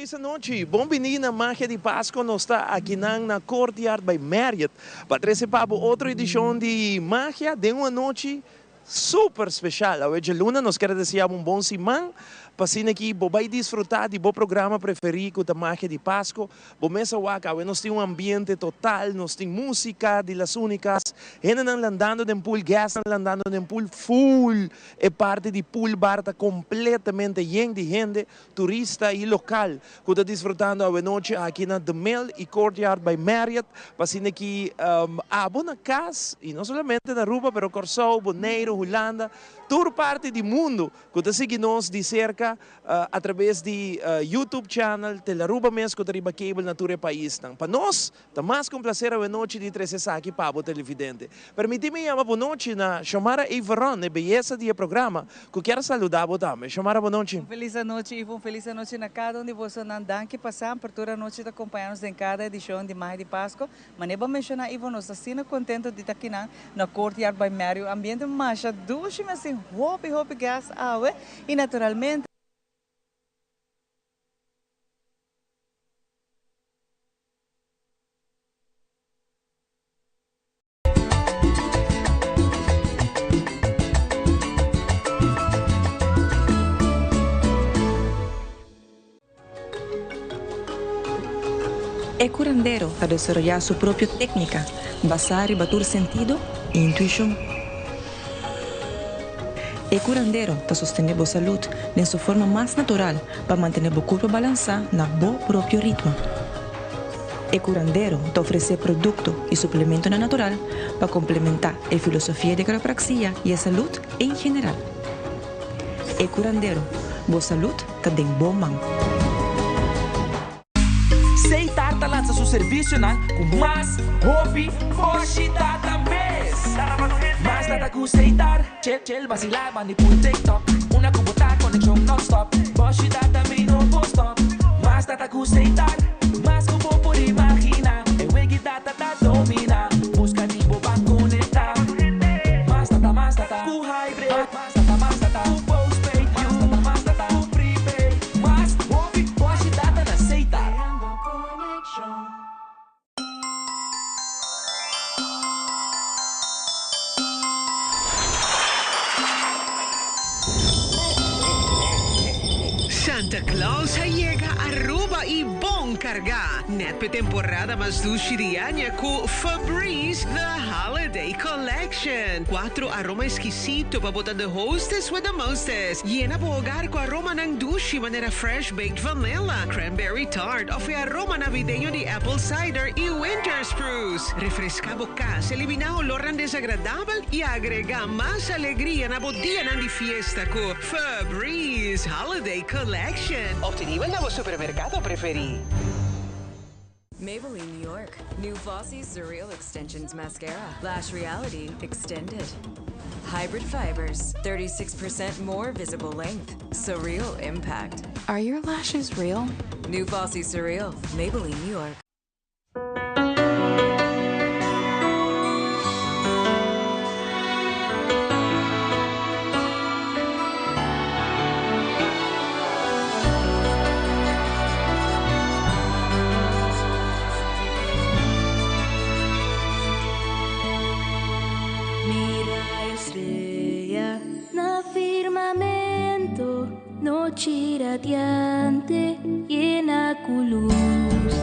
Felis anochi, bon bini na Magia di Pasco. Nos ta akinan na Courtyard by Marriott pa trece pa bo otro edicion di Magia den un anochi super special. Awe djaluna nos kier a desea bo un bon siman pa asina ki bo bay disfruta di bo programa preferi cu ta Magia di Pasco. Bo mes a wak awe nos tin un ambiente total, nos tin musica di Las Unicas, hendenan landando den pool, guestnan landando den pool, full e parti di pool bar ta completamente yen di hende, turista y local cu ta disfrutando awe nochi aki na The Mill y Courtyard by Marriott pa asina ki abo na cas y no solamente na Aruba pero Corsou, Boneiru, Hulanda, tur parti di mundo cu ta sigui nos di cerca a traves di YouTube channel Telaruba mes cu ta riba cable na tur e paisnan. Pa nos Ta mas ku un plaser awenochi di trese esaki pa bo televidente. Permití mi yama bonochi na Xiomara Everon, e beyesa di e programa, ku kier saluda bo tambe. Xiomara, bonochi. Un felis anochi, Ivo. Un felis anochi na kada un di bosonan. Danki pa semper tur anochi ta kompañá nos den kada edishon di Magia di Pasko. Manera bo a menshoná, Ivo, nos ta asina kontentu di ta akinan na Courtyard by Marriott. Un ambiente masha dushi, mi a sin hopi, hopi guest awe i naturalmente. E curandero ta desaroyá su propio técnica basá riba tur sentido i intuishon. E curandero ta sostené bo salud den su forma mas natural pa mantené bo kurpa balansá na bo propio ritmo. E curandero ta ofresé produkto i suplementonan natural pa komplementá e filosofia di quiropraxia i e salud en general. E curandero, bo salud ta den bo man. Seitar ta lansa su servisionan ku mas hopi boshi data mes. Mas data ku Seitar, chill chill basilá bandi pul TikTok. Una ku bo ta konekshon nonstop, boshi data mi no por stop. Mas data ku Seitar, mas ku bo por imaginá. E wegi data ta dominá, buska di bo ban konektá. Mas data, mas data ku hybrid. Mas data, mas data ku postpaid. Mas data, mas data ku prepaid. Mas hopi boshi data na Seitar. Santa Claus a yega Aruba y bon carga! Net p'e temporada mas dushi di aña cu Febreze The Holiday Collection. Cuatro aroma exquisito pa bo ta the hostess with the mostest. Yena bo hogar cu aromanan dushi manera fresh baked vanilla, cranberry tart of e aroma navideño di apple cider y winter spruce. Refresca bo cas, elimina olornan desagradabel y agrega mas alegria na bo dianan di fiesta cu Febreze Holiday Collection. Obtenibel na bo supermercado preferi. Maybelline New York, new Flossy Surreal Extensions Mascara, Lash Reality Extended. Hybrid fibers, 36% more visible length, surreal impact. Are your lashes real? New Flossy Surreal, Maybelline New York. Mira estrella na firmamento, nochi radiante yena cu luz.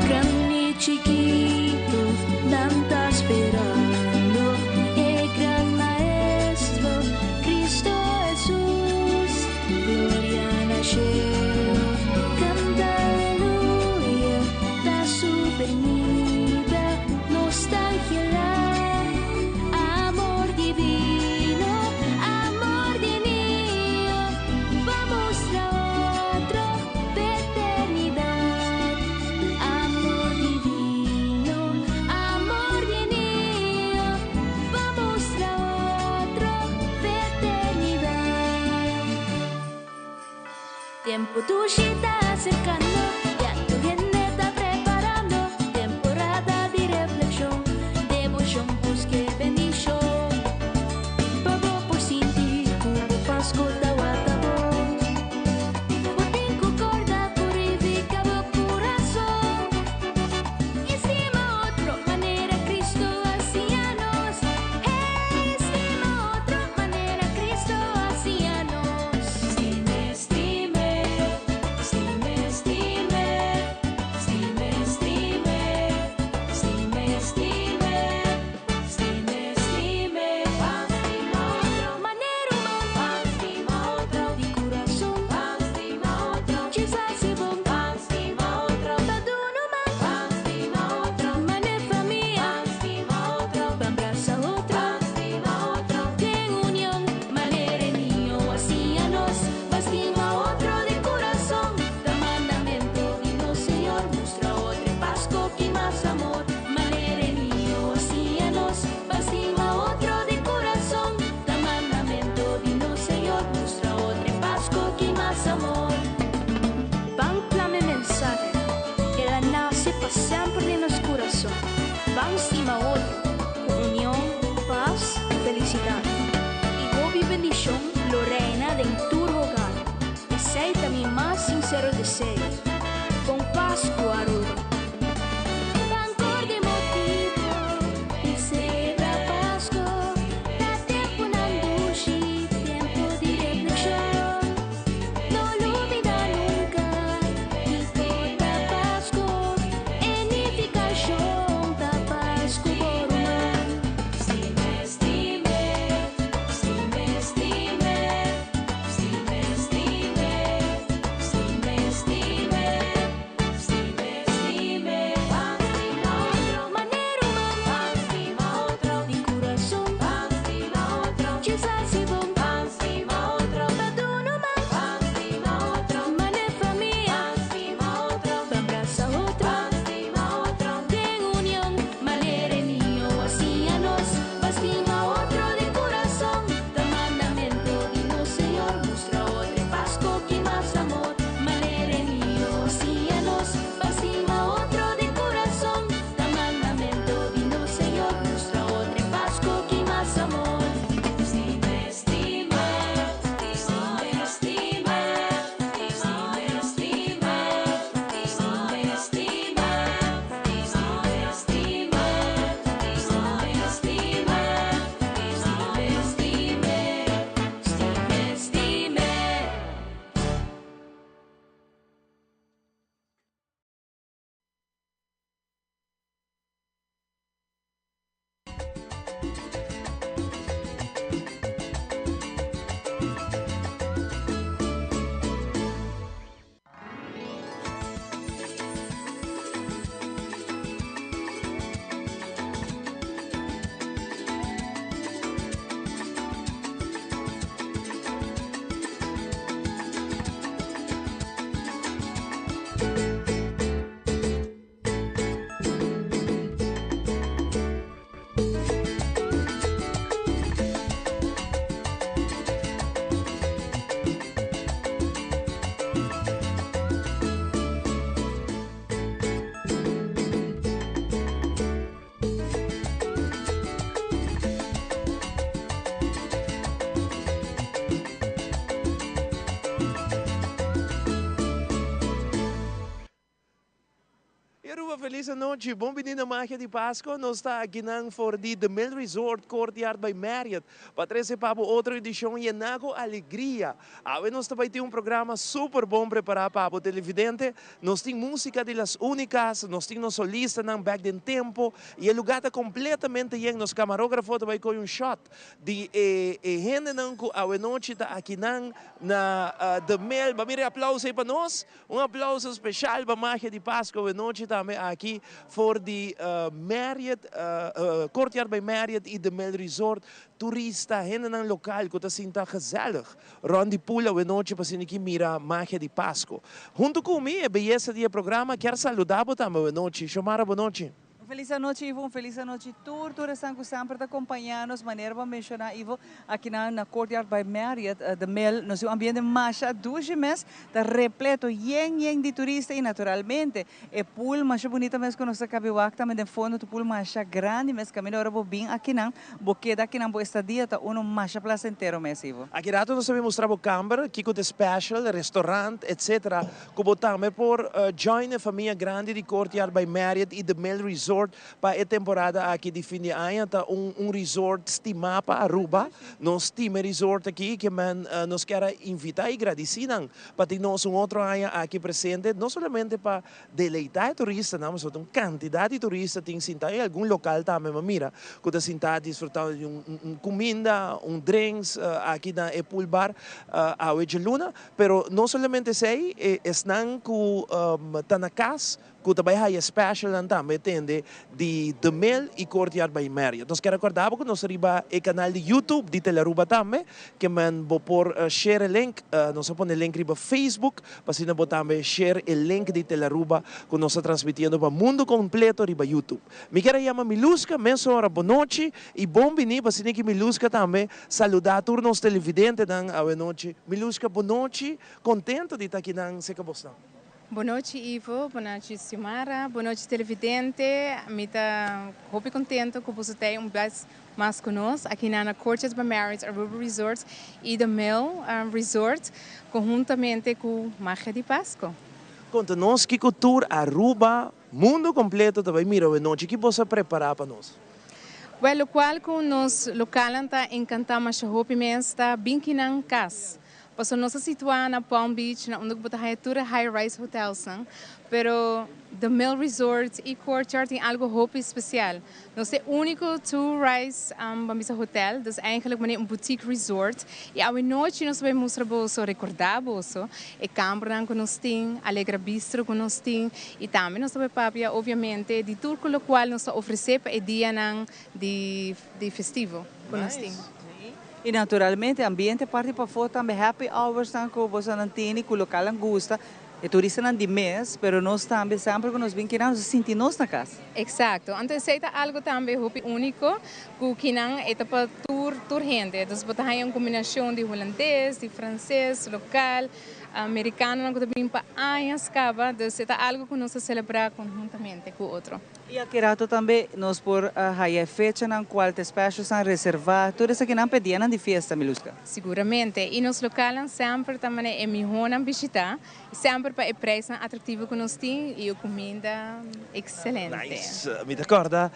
Grandi y chikito nan ta sperando e gran Maestro, Cristo Jesus. Gloria na shelo, canta aleluya, ta su benida nos ta anhela. Amor divino, amor di niño, pa mustra otro p'eternidad. Amor divino, amor di niño, pa mustra otro p'eternidad. Tempo dushi ta acercando, ya tur hende ta preparando, temporada di reflexion, debocion, busca e bendicion, pa bo por sinti cu bo Pasco ta wata bo. Bo tin cu corda purifica. Aruba, feliz nochi. Bon bini na Magia di Pasco. Nos ta aki nan for di The Mill Resort Courtyard by Marriott. Pa trece pa bo otro edicion yena cu alegria. Awe nos ta bay tin un programa super bon prepara pa bo televidente. Nos tin musica di Las Unicas, nos tin nos solistanan bek den tempo y e lugar ta completamente yen. Nos camarografo ta bay coy un shot di e hendenan cu awe nochi ta aki nan na The Mill. Ba mira e aplauso ey pa nos. Un aplauso special pa Magia di Pasco awe nochi tambe aki for di Marriott, Courtyard by Marriott y The Mill Resort. Turista, hendenan local cu ta sinta gezellig rond di pool awe nochi pa asina ki mira Magia di Pasco. Hunto cu mi, e beyesa di e programa, kier saluda bo tambe awe nochi. Xiomara, bo nochi. Un feliz anochi, Ivo, un feliz anochi tur tur esnan cu semper ta acompaña nos. Manera bo a menciona, Ivo, aki na na Courtyard by Marriott, The Mill, nos tin un ambiente masha dushi mes, ta repleto yen yen di turista y naturalmente e pool masha bunita mes cu nos ta cabi wak tambe den fondo, ta un pool masha grandi mes, caminda ora bo bin akinan, bo keda akinan, bo estadia ta uno masha placentero mes, Ivo. Aki rato nos ta bin mustra bo camber, kico ta special, restaurant, etc. Ku bo tambe por join e famia grandi di Courtyard by Marriott i The Mill Resort pa e temporada aki di fin di aña. Ta un un resort stimá pa Aruba. Nos stima e resort aki ke men nos kier a invitá i gradisí nan pa tin nos un otro aña aki presente, no solamente pa deleitá e turistanan, pasobra ta un kantidat di turista tin sintá i algun lokal tambe mi a mira ku ta sintá disfrutando di un un kuminda, un drinks aki na e pool bar awe djaluna. Pero no solamente esey, e esnan cu ta na cas cu ta bay haya specialnan tambe tende di The Mill y Courtyard by Marriott. Nos kier recorda bo cu nos ta riba e canal di YouTube di Telearuba tambe, ke men bo por share e link. Nos a pone link riba Facebook pa asina bo tambe share e link di Telearuba cu nos ta transmitiendo pa mundo completo riba YouTube. Mi kier a yama Miluska mesora bonochi y bon bini pa asina ki Miluska tambe Saluda tur nos televidentenan awe nochi. Milushka bonochi, contento di ta akinan cerca bosnan. Bonochi Ivo, bonochi Xiomara, bonochi televidente. Mi ta hopi contento cu boso ta un bes mas cu nos akinan na Courtyard by Marriott Aruba Resort y The Mill Resort conhuntamente cu Magia di Pasco. Conta nos kico tur Aruba, mundo completo ta bay mira awe nochi. Ki boso a prepara pa nos? Well, locual cu nos localnan ta encanta masha hopi mes ta bin kinan cas. Pasobra nos ta situa na Palm Beach, na unda cu bo ta haya tur e high rise hotelsnan, pero The Mill Resort y Courtyard tin algo hopi special. Nos ta e unico two rise ban bisa hotel, dus eigenlijk manera un boutique resort. Y awe nochi nos ta bay mustra boso, recorda boso, e cambernan cu nos tin, Allegra Bistro cu nos tin, y tambe nos ta bay papia obviamente di tur cu locual nos ta ofrece pa e dianan di di festivo cu nos tin. Y naturalmente ambiente parti pafó tambe happy hoursnan cu bosonan tene cu localnan gusta. E turistanan di mes, pero nos tambe semper cu nos bin kinan nos ta sinti nos na cas. Exacto. Anto esey ta algo tambe hopi unico cu kinan e ta pa tur tur hende. Dus bo ta haya un combinacion di Hulandes, di Frances, local, Americanonan cu ta bin pa añas caba. Dus e ta algo cu nos ta celebra conhuntamente cu otro. Y aki rato tambe nos por haya e fechanan cual ta specialsnan reserva, tur esakinan pa e dianan di fiesta, Miluska. Siguramente. Y nos localnan semper ta manera e mihonan bishita, semper pa e prijsnan atractivo cu nos tin y e cuminda excelente. Nice. Mi ta corda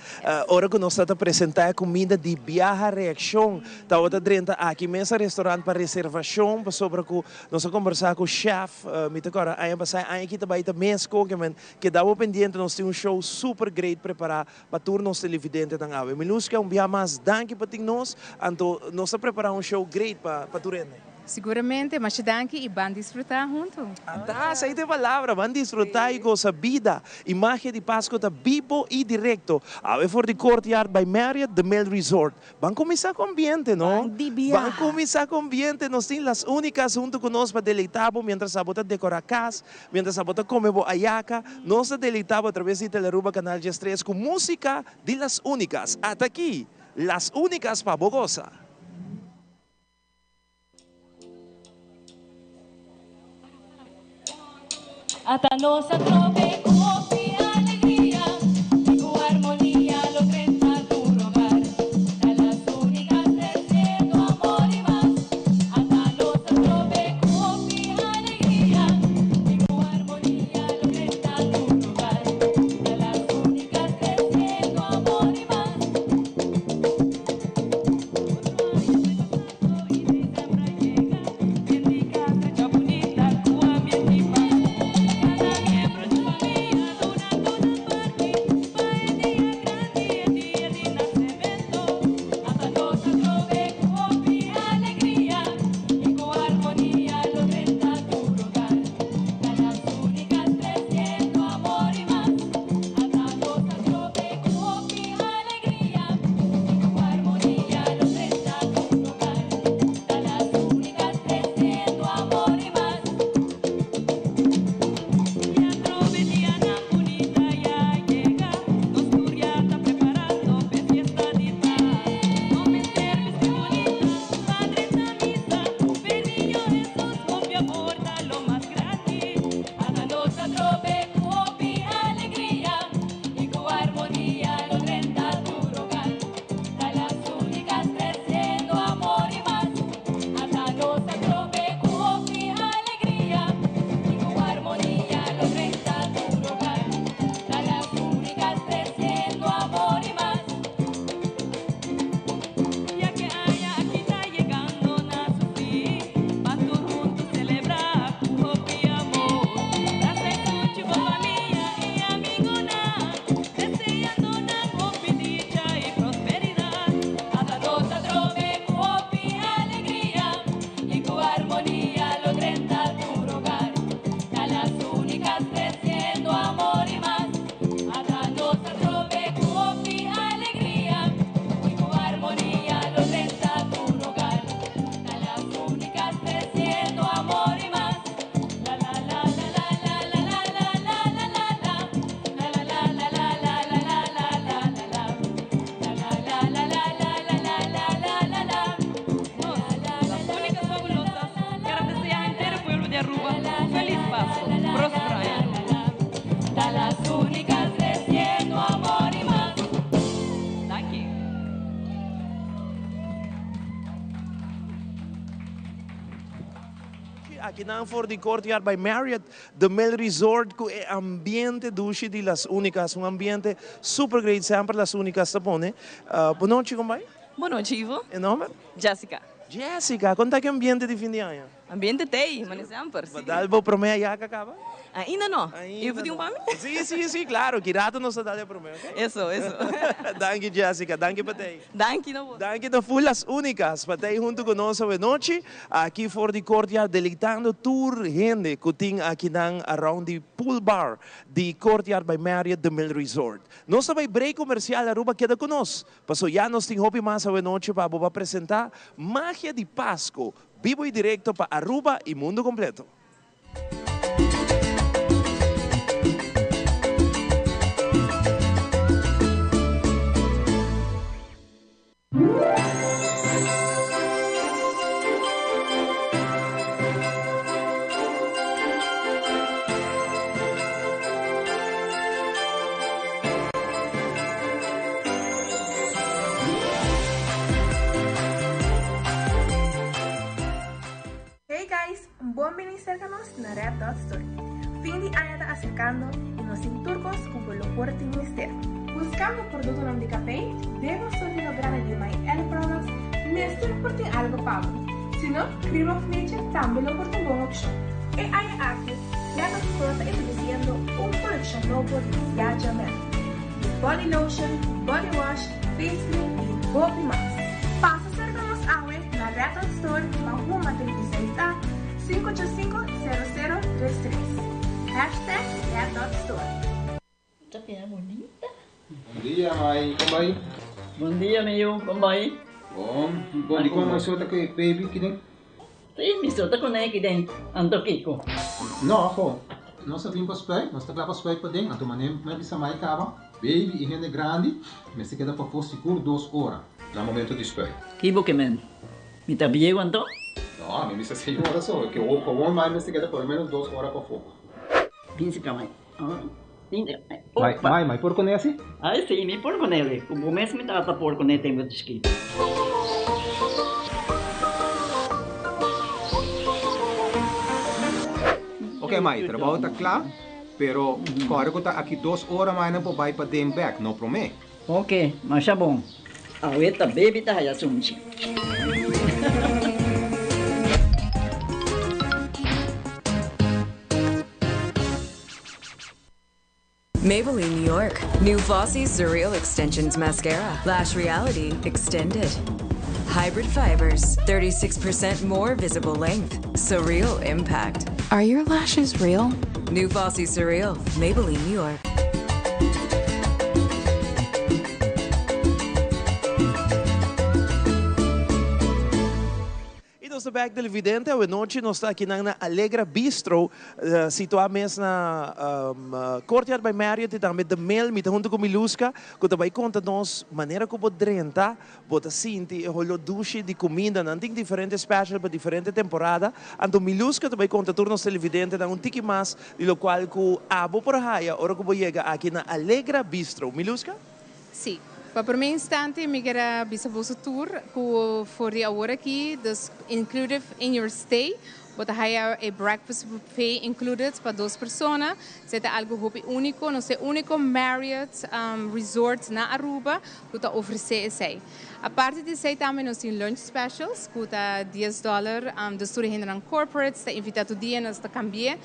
ora cu nos ta presenta e cuminda di biaha reaccion tabata drenta aki mes a restaurant pa reservacion pasobra cu nos a conversa cu chef, mi ta corda aña pasa e aña aki ta bay ta mes con ke men Keda bo pendiente, nos tin un show super great prepara pa tur nos televidentenan awe. Miluska, un bia mas danki pa tin nos, anto nos ta prepara un show great pa tur hende. Siguramente, masha danki y ban disfruta hunto. Ata, esei ta e palabra, ban disfruta y gosa bida y magia di Pasco ta bibo y directo. Awe for di Courtyard by Marriott, The Mill Resort. Ban kuminsá ku ambiente, no? Ban di biaha. Ban kuminsá ku ambiente. Nos tin Las Únicas huntu ku nos pa deleitá bo miéntras abo ta dekorá kas, miéntras abo ta kome bo ayaka. Nos ta deleitá bo atraves di Telearuba Kanal diestres ku músika di Las Únicas. Ata aki, Las Únicas pa bo gosa. Ata nos a trobe cu hopi alegria y cu armonia lo drenta tur hogar. Ta las unicas treciendo amor y mas. Ata nos a trobe cu hopi alegria y cu armonia lo drenta tur hogar. Ta las. Akinan for di Courtyard by Marriott, The Mill Resort ku e ambiente dushi di Las Unicas, un ambiente super great semper Las Unicas ta pone. Bon nochi, kon bai? Bon nochi, Ivo. E nomber? Jessica. Jessica, kon ta ki ambiente di fin di aña? Ambiente t'ey, mane semper, si. Bo dal bo prome ayaka kaba? Ainda no. Ivo tin un pa mi? Si, si, si, claro. Ki rato nos ta dal e prome, ok? Eso, eso. Danki, Jessica. Danki pa t'ey. Danki na bo. Danki na full Las Unicas pa t'ey hunto cu nos awe nochi aki for di Courtyard deleitando tur hende cu tin akinan around di pool bar di Courtyard by Marriott The Mill Resort. Nos ta bay break comercial Aruba keda cu nos paso ya nos tin hopi mas awe nochi pa bo pa presenta Magia di Pasco bibo y directo pa Aruba y mundo completo. Hey guys, un bon bini serka nos na Red Dot Store. Fin di aña ta aserkando i nos tin tur kos ku bo lo por tin mester. Buskando produktonan di kafé? Den nos surtido grandi di My Elle Products mester por tin algu pa bo. Si no, Cream of Nature tambe lo por ta un bon opshon. E aña aki, Red Dot Store ta introdusiendo un kolekshon nobo di Yaja Men. Di body lotion, body wash, face cream i hopi mas. Pasa serka nos awe na Red Dot Store Mahuma 36 A, 585 0033. Hashtag Red Dot Store. Ta bira bunita. Bon dia mai, kon bai? Bon dia mi yu, kon bai? Bon, bon dikon mai so ta ku e baby kiden? Si, mi so ta kuné kiden, anto kiko? No, ho, nos a bin pa spuit, nos ta kla pa spuit paden, anto manera mi a bisa mai kaba, baby i hende grandi mester keda pafó sigur dos ora na momento di spuit. Ki bo ke men? Mi ta bieu anto? No, mi bisa señora so, ke gewoon mai mester keda por lo menos dos ora pafó. Bin si ka mai. Mai, mai, mai por kuné asi? Ai si, mi por kuné. Ku bo mes mi tata por kuné tempu di chikito. Ok mai, trabou ta kla, pero kòrda ku ta aki dos ora mai nan por bai paden bèk, no promé. Ok, masha bon. Awe ta baby ta haya sunchi. Maybelline New York. New Flossy Surreal Extensions Mascara. Lash Reality Extended. Hybrid fibers, 36% more visible length. Surreal impact. Are your lashes real? New Fossy Surreal, Maybelline New York. Y nos ta bek televidente, awe nochi nos ta akinan na Alegra Bistro, situa mes na Courtyard by Marriott y tambe The Mill. Mi ta hunto cu Miluska cu ta bay conta nos manera cu bo drenta, bo ta sinti e holo dushi di cuminda. Nan tin diferente special pa diferente temporada. Anto Miluska ta bay conta tur nos televidentenan un tiki mas di locual cu abo por haya ora cu bo yega aki na Alegra Bistro. Miluska? Sí. Pa promé instante mi kier a bisa boso tur ku for di awor aki, dus included in your stay, bo ta haya e breakfast buffet included pa dos persona. Esei ta algu hopi úniko. Nos ta e úniko Marriott Resort na Aruba ku ta ofresé esei. Aparte di esei tambe nos tin lunch specials ku ta dies dòler. Dus tur e hendenan corporates ta invitá tur dia, nos ta kambi'é.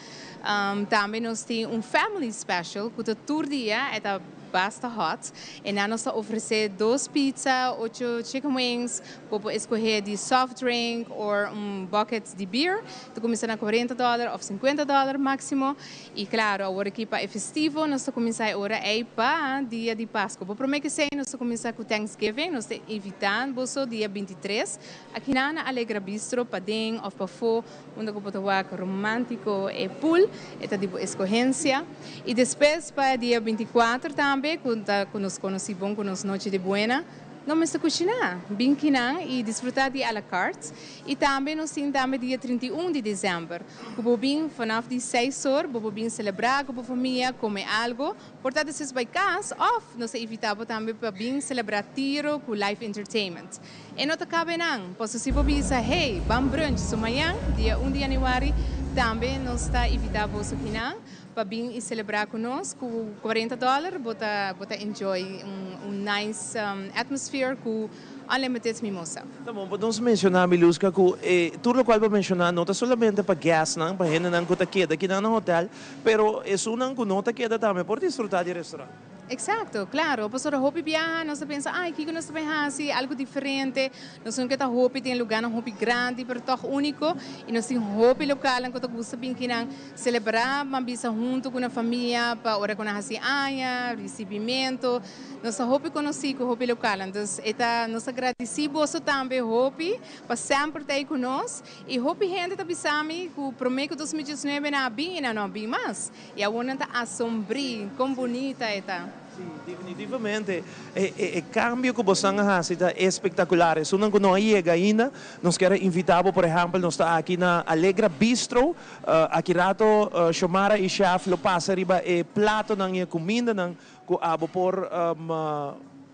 Tambe nos tin un family special ku ta tur dia, e ta. Basta hot. E nan nos ta ofrece dos pizza, ocho chicken wings, bo por escoge di soft drink or un bucket di beer. Ta cuminsa na cuarenta dollar of cincuenta dollar maximo. Y claro, awor aki pa e festivo nos ta cuminsa e ora ey pa dia di Pasco. Bo prome cu esey nos ta cuminsa cu Thanksgiving. Nos ta invita boso dia 23 aki nan na Alegra Bistro paden of pafo Unda ku bo ta wak romántico e pool, e ta di bo escogencia. Y despues pa e dia 24 tambe, cu ta cu nos conoci bon cu nos Noche de Buena. No mester kushiná, bin kinan i disfrutá di a la carte. I tambe nos tin tambe dia 31 di desèmber, ku bo bin vanaf di seis or, bo por bin selebrá ku bo famia, kome algu, por ta despues bai kas òf nos ta invitá bo tambe pa bin selebrá tiro ku live entertainment. E no ta kaba einan, pasobra si bo bisa, hey, ban brunch su mañan, dia un di yanüari, tambe nos ta invitá boso kinan pa bin y celebra cu nos cu 40 dollar bo ta bo ta enjoy un un nice atmosphere cu unlimited mimosa. Ta bon pa nos menciona Miluska cu e tur locual bo menciona no ta solamente pa guestnan, pa hendenan cu ta keda akinan na hotel, pero esunnan cu no ta keda tambe por disfruta di e restaurant. Exacto, claro, pasobra hopi biaha nos ta pensa ay kico nos ta bay haci, algo diferente, nos no ke ta hopi den lugarnan hopi grandi pero toch unico y nos tin hopi localnan cu ta gusta bin kinan celebra man bisa hunto cu nan famia pa ora cu nan haci aña, ricibimento, nos ta hopi conoci cu hopi localnan, dus e ta nos ta gradici boso tambe hopi pa semper ta ey cu nos y hopi hende ta bisa mi cu prome cu 2019 nan a bin y nan no a bin mas. I awor nan ta asombrí kon bunita e ta. Sí, definitivamente e kambio ku bosan a hasi ta espektakular. Esunnan ku no a yega ainda, nos kier a invitá bo. Por ehèmpel, nos ta aki na Alegra Bistro. Aki rato Shomara i Chef lo pasa riba e platonan i e kumindanan ku abo por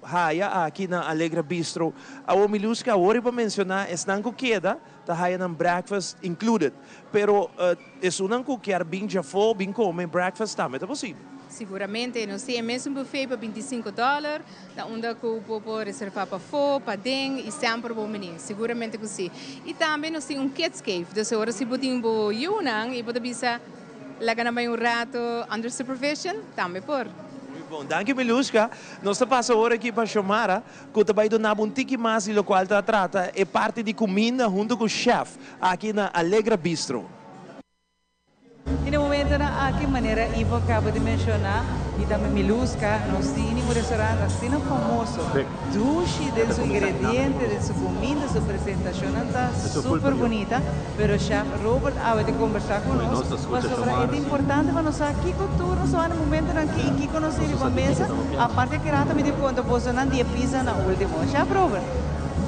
haya aki na Alegra Bistro. Awor Miluska, awor riba menshoná esnan ku keda ta haya nan breakfast included. Pero esunnan ku kier bin djafó bin kome breakfast tambe ta posibel. Siguramente, nos tin e mesun buffet pa 25 dòler, na unda ku bo por reservá pafó, paden i semper bo bini. Siguramente ku si. I tambe nos tin un kids cave, dus e ora si bo tin bo yunan i bo ta bisa laga nan bai un rato under supervision, tambe por. Muy bon. Danki Milushka. Nos ta pasa awor aki pa Xiomara ku ta bai duna bo un tiki mas di lokual ta trata e parti di kuminda huntu ku chef aki na Alegra Bistro. I na momentonan aki, manera Ivo a kaba di menshoná, i tambe Miluska, nos tin un restaurant asina famoso, dushi den su ingrediente, den su kuminda, su presentashonnan ta super bunita, pero chef Robert awe ta kombersá ku nos pasobra e ta importante pa nos sa kiko tur nos wak na momentonan aki i kiko nos tin riba mesa, aparte ki rato mi tin konta bosonan di e pizza na ultimo. Chef Robert.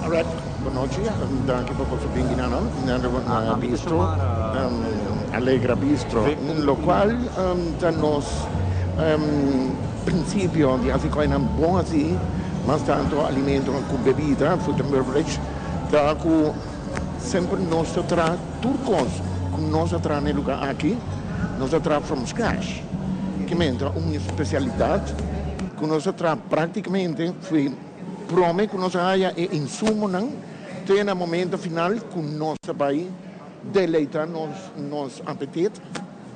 Alright. Bonochi, danki pa boso bin guinan na Bistro, Alegra Bistro, locual ta nos principio di haci coinan bon haci, mas tanto alimento cu bebida, food and beverage, ta cu semper nos ta traha tur cos cu nos a traha na e lugar aki, nos a traha from scratch, kimente un especialidad cu nos a traha practicamente fui. Prome ku nos a haya e insumonan te na momento final ku nos ta bai deleita nos nos apetit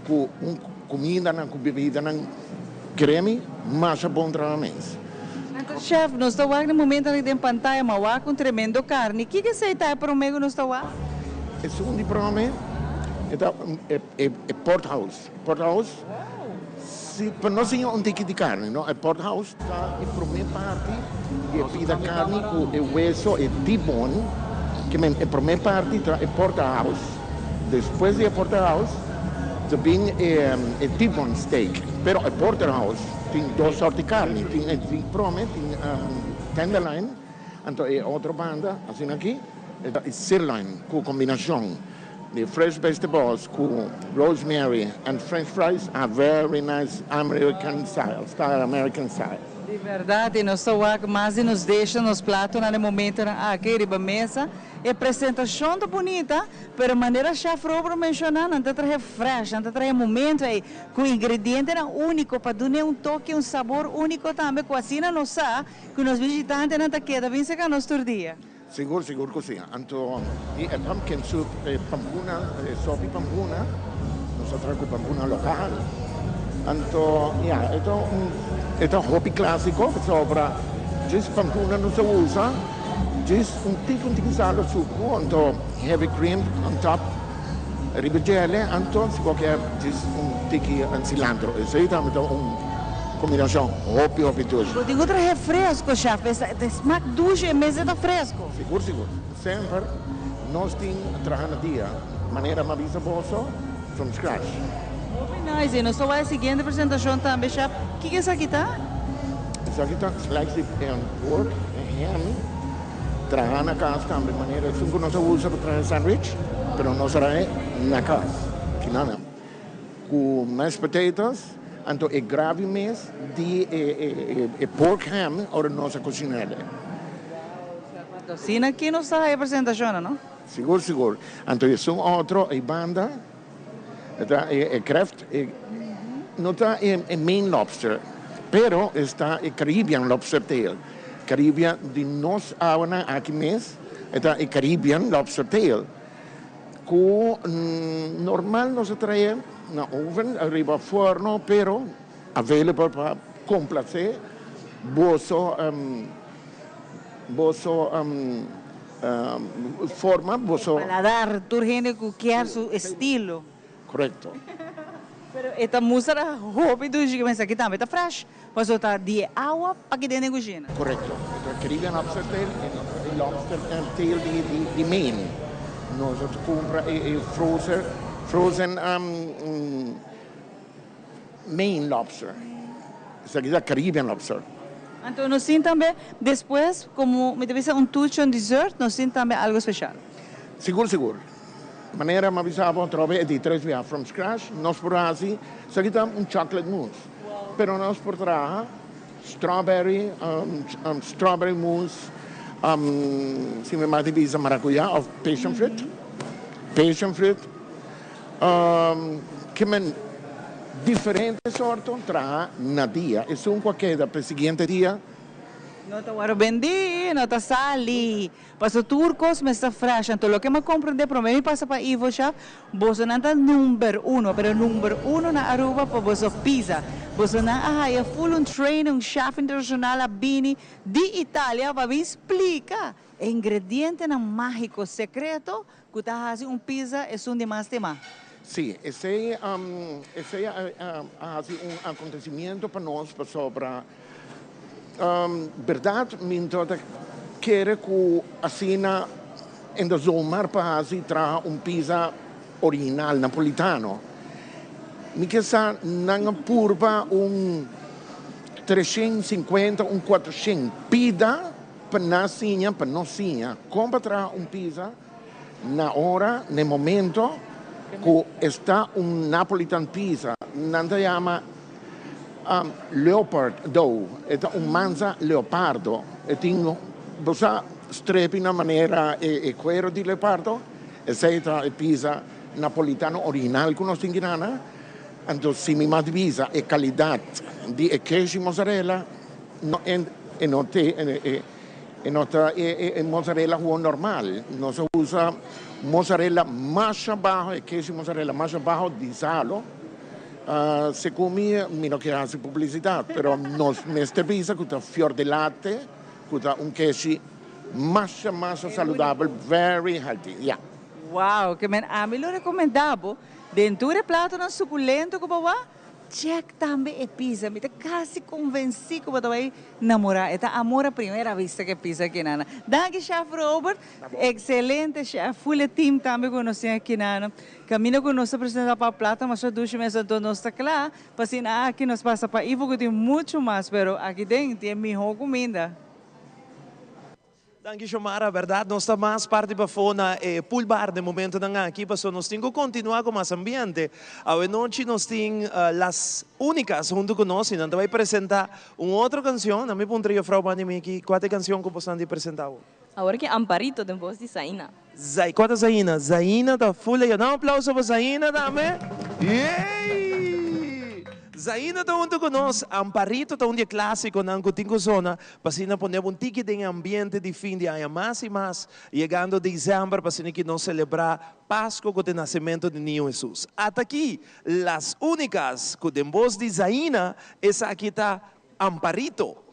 ku un kumindanan ku bebidanan kremi masha bon traha mes. Anto chef, nos ta wak na momento aki den pantaya ma wak un tremendo karni. Kiko esei ta e prome ku nos ta wak? Esun di prome e ta e porthouse. Porthouse si pa no siña un tiki di karni no e porthouse ta e prome parti di e pida karni ku e weso e T-bone ke men e prome parti ta e porterhouse despues di e porterhouse ta bin e T-bone steak pero e porterhouse tin dos sort di karni tin e di prome tin tenderloin anto e otro banda asina aki e ta e sirloin ku kombinashon. The fresh vegetables cu rosemary and french fries are very nice American style, style American style. Di berdad y nos ta wak mas di nos desha nos platonan e momentonan aki riba mesa. E presentacion ta bunita, pero manera Chef Robert menciona nan ta trahe fresh, nan ta trahe momento ey cu ingredientenan unico pa dun'e un toke, un sabor unico tambe cu asina nos sa cu nos bishitantenan ta keda bin seca nos tur dia. Sigur, sigur cu si. Anto di e pumpkin soup, e pampuna, e sopi pampuna, nos a traha cu pampuna local. Anto, ya, e ta un, e ta hopi clasico, pasobra djis pampuna nos a usa, djis un tiki, un tiki sal of sucu, anto heavy cream on top riba djele, anto si bo kier djis un tiki cilantro. Esey tambe ta un combinacion hopi hopi dushi. Bo tin cu trahe fresco chef, e smaak dushi e mester ta fresco. Sigur sigur. Semper nos tin traha na dia manera m'a bisa boso from scratch. Hopi nice y nos ta wak e siguiente presentacion tambe chef. Kiko esaki ta? Esaki ta slice di pork. Ham traha na cas tambe manera esun cu nos a usa pa traha sandwich pero nos a traha na cas kinana cu mashed potatoes anto e gravy mes di e pork ham ora nos a cocina ele. Anto asina aki nos ta haya presentacionnan no? Sigur sigur anto esun otro e banda E ta e kreft, e no ta e main lobster, pero es ta e Caribbean lobster tail. Caribbean di nos awanan aki mes, e ta e Caribbean lobster tail, ku normal nos a trae na oven, riba forno, pero available pa komplase boso boso Forma boso. Paladar, tur hende cu kier su estilo. Correcto. Pero e ta mustra hopi dushi cu mester aki tambe ta fresh, pasobra ta di e awa pa keda den cushina. Correcto. E ta Caribbean lobster tail e lobster tail di Maine. Nos a cumpra e frozen Maine lobster. Esaki ta Caribbean lobster. Anto nos tin tambe despues, como mi ta bisa un tucho, un dessert, nos tin tambe algo special. Sigur sigur. Manera mi a bisa bo atrobe e di tres bia from scratch nos por haci esaki ta un chocolate mousse. Pero nos por traha strawberry, strawberry mousse, si mi mati bisa maracuya of passion fruit, passion fruit. Ke men diferente sorto traha na dia. Esun ku a keda pa e siguiente dia. No ta wòrdu bendí, no ta sali. Paso tur kos mester fresh. Anto loke mi a komprendé promé mi pasa pa Ivo Shop, bosonan ta number uno, pero number uno na Aruba pa boso pizza. Bosonan a haya full un training, un chef internashonal a bini di Italia pa bin splika e ingredientenan mágiko sekreto Ku ta hasi un pizza esun di mas tema. Sí, esei esei a hasi un akontesimiento pa nos pasobra bèrdat mi no ta kere ku asina en ta zomaar pa hasi traha un pizza original napolitano. Mi ke sa nan a purba un 350 un 400 pida. Pa nan siña, pa nos siña kon pa traha un pizza na ora, na e momento ku esta un Napolitan pizza. Nan ta yama leopard dough, e ta un mansa leopardo. E tin, bo sa strepi na manera e kuero di leopardo, esei ta e pizza napolitano original ku nos tin kinana. Anto si mi mas bisa e kalidat di e keshi mozzarella No e no te e no ta e mozzarella huo normal. Nos a usa mozzarella masha baho, e keshi mozzarella masha baho di salo. Segun mi, mi no ke hasi publisidat, pero nos mester bisa ku ta fior de latte, ku ta un keshi masha masha saludabel, very healthy, ya. Wow, ke men ami lo rekomendá bo den tur e platonan sukulento ku bo wak, Check tambe e pizza. Mi ta casi convenci cu bo ta bay namora. E ta amor a primera vista cu e pizza aki nana. Danki Chef Robert. Excelente chef. Full e team tambe cu nos tin aki nana. Caminda cu nos ta presenta pa plato masha dushi mes anto nos ta cla pa asina aki nos pasa pa Ivo cu tin mucho mas pero aki den tin e miho cuminda. Danki Xiomara, berdad nos ta mas parti pafó na e pool bar den momentonan aki pasobra nos tin ku kontinuá ku mas ambiente. Awe nochi nos tin Las Únicas huntu ku nos i nan ta bai presentá un otro kanshon. Nan mi puntra Jufrou Bandi Miki kua ta e kanshon ku bosnan di presentá awor? Awor ki Amparito den bos di Zaina. Zai, kua ta Zaina? Zaina ta full ayo. Nan un aplauso pa Zaina tambe. Yey! Zaina ta huntu ku nos. Amparito ta un di e klásikonan ku tin ku sona Pa asina pone un tiki den e ambiente di fin di aña mas i mas, yegando dezember pa asina ki nos selebrá Pasko ku ta e nasementu di Niño Hesus. Ata aki Las Únicas ku den bos di Zaina esaki ta Amparito.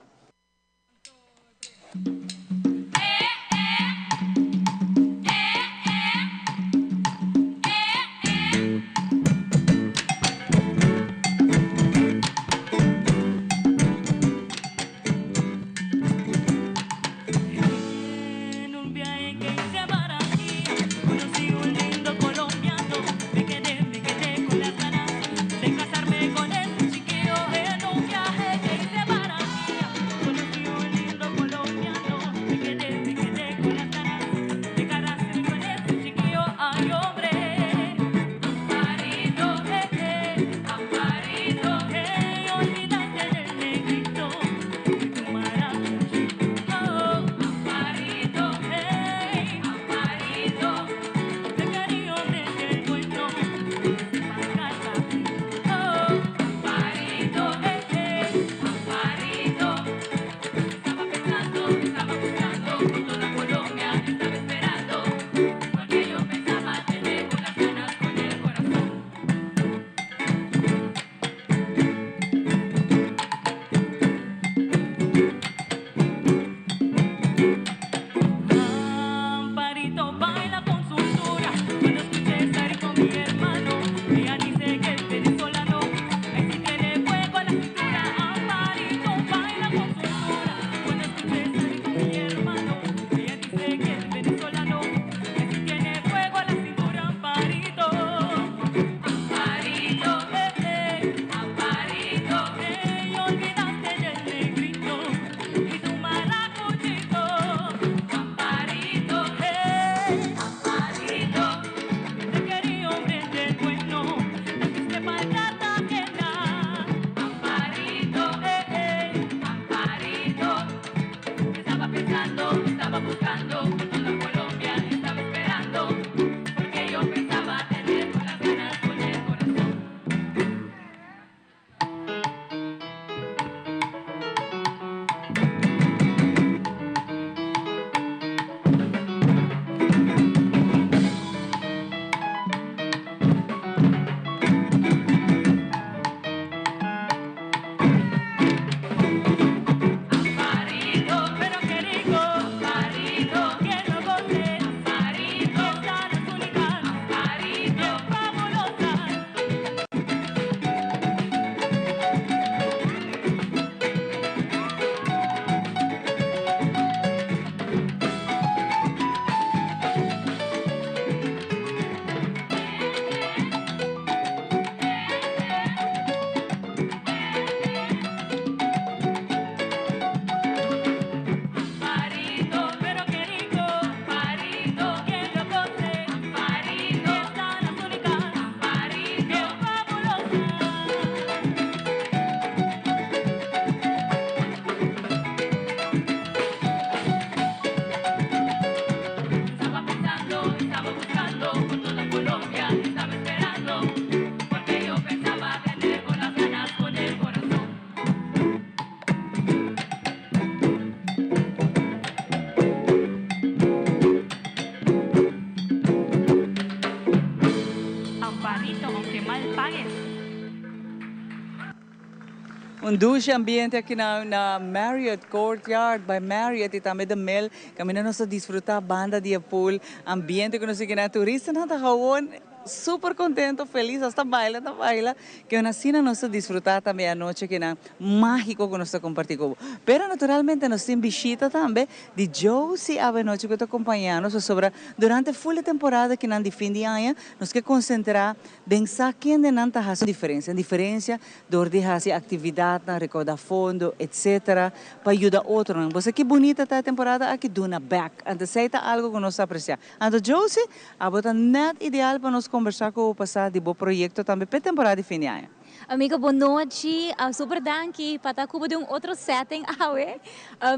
Un dushi ambiente aki na na Marriott Courtyard by Marriott y tambe The Mill. Caminda nos ta disfruta banda di e pool. Ambiente cu nos tin kinan. Turistanan ta gewoon super contento, feliz, hasta baila ta baila. Ke asina nos ta disfruta tambe e anochi akinan magico cu nos ta comparti cu bo. Pero naturalmente nos tin bishita tambe di Josie awe nochi cu ta acompaña nos pasobra durante full e temporada akinan di fin di aña nos ke concentra den sa kendenan ta haci un diferencia. Un diferencia Dor di hasi aktividatnan, rekoudá fondo, etc. Pa yuda otronan. Bo sa ki bunita ta e temporada aki? Duna bèk. Anto esei ta algu ku nos ta apresiá. Anto Josie, abo ta nèt ideal pa nos kombersá ku bo pasá di bo proyekto tambe p'e temporada di fin di aña. Amigo, bon nochi. Super danki pa ta ku bo den un otro setting awe.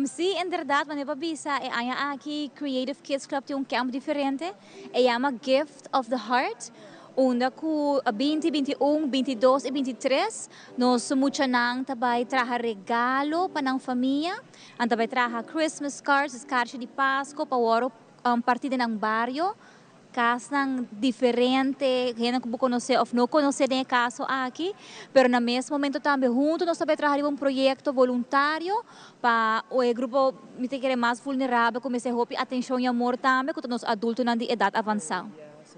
Sí, inderdat, manera bo a bisa, e aña aki Creative Kids Club tin un camp diferente. E yama Gift of the Heart. Unda ku 20, 21, 22 i 23 nos muchanan ta bai traha regalo pa nan famia. Nan ta bai traha Christmas cards, es karchi di Pasko pa wòrdu parti den nan bario. Kasnan diferente, hende ku bo konosé òf no konosé den e kaso aki. Pero na mes momento tambe huntu nos ta bai traha riba un proyekto voluntario pa e grupo mi ta kere mas vulnerabel ku mester hopi atenshon i amor tambe ku ta nos adultonan di edat avansá.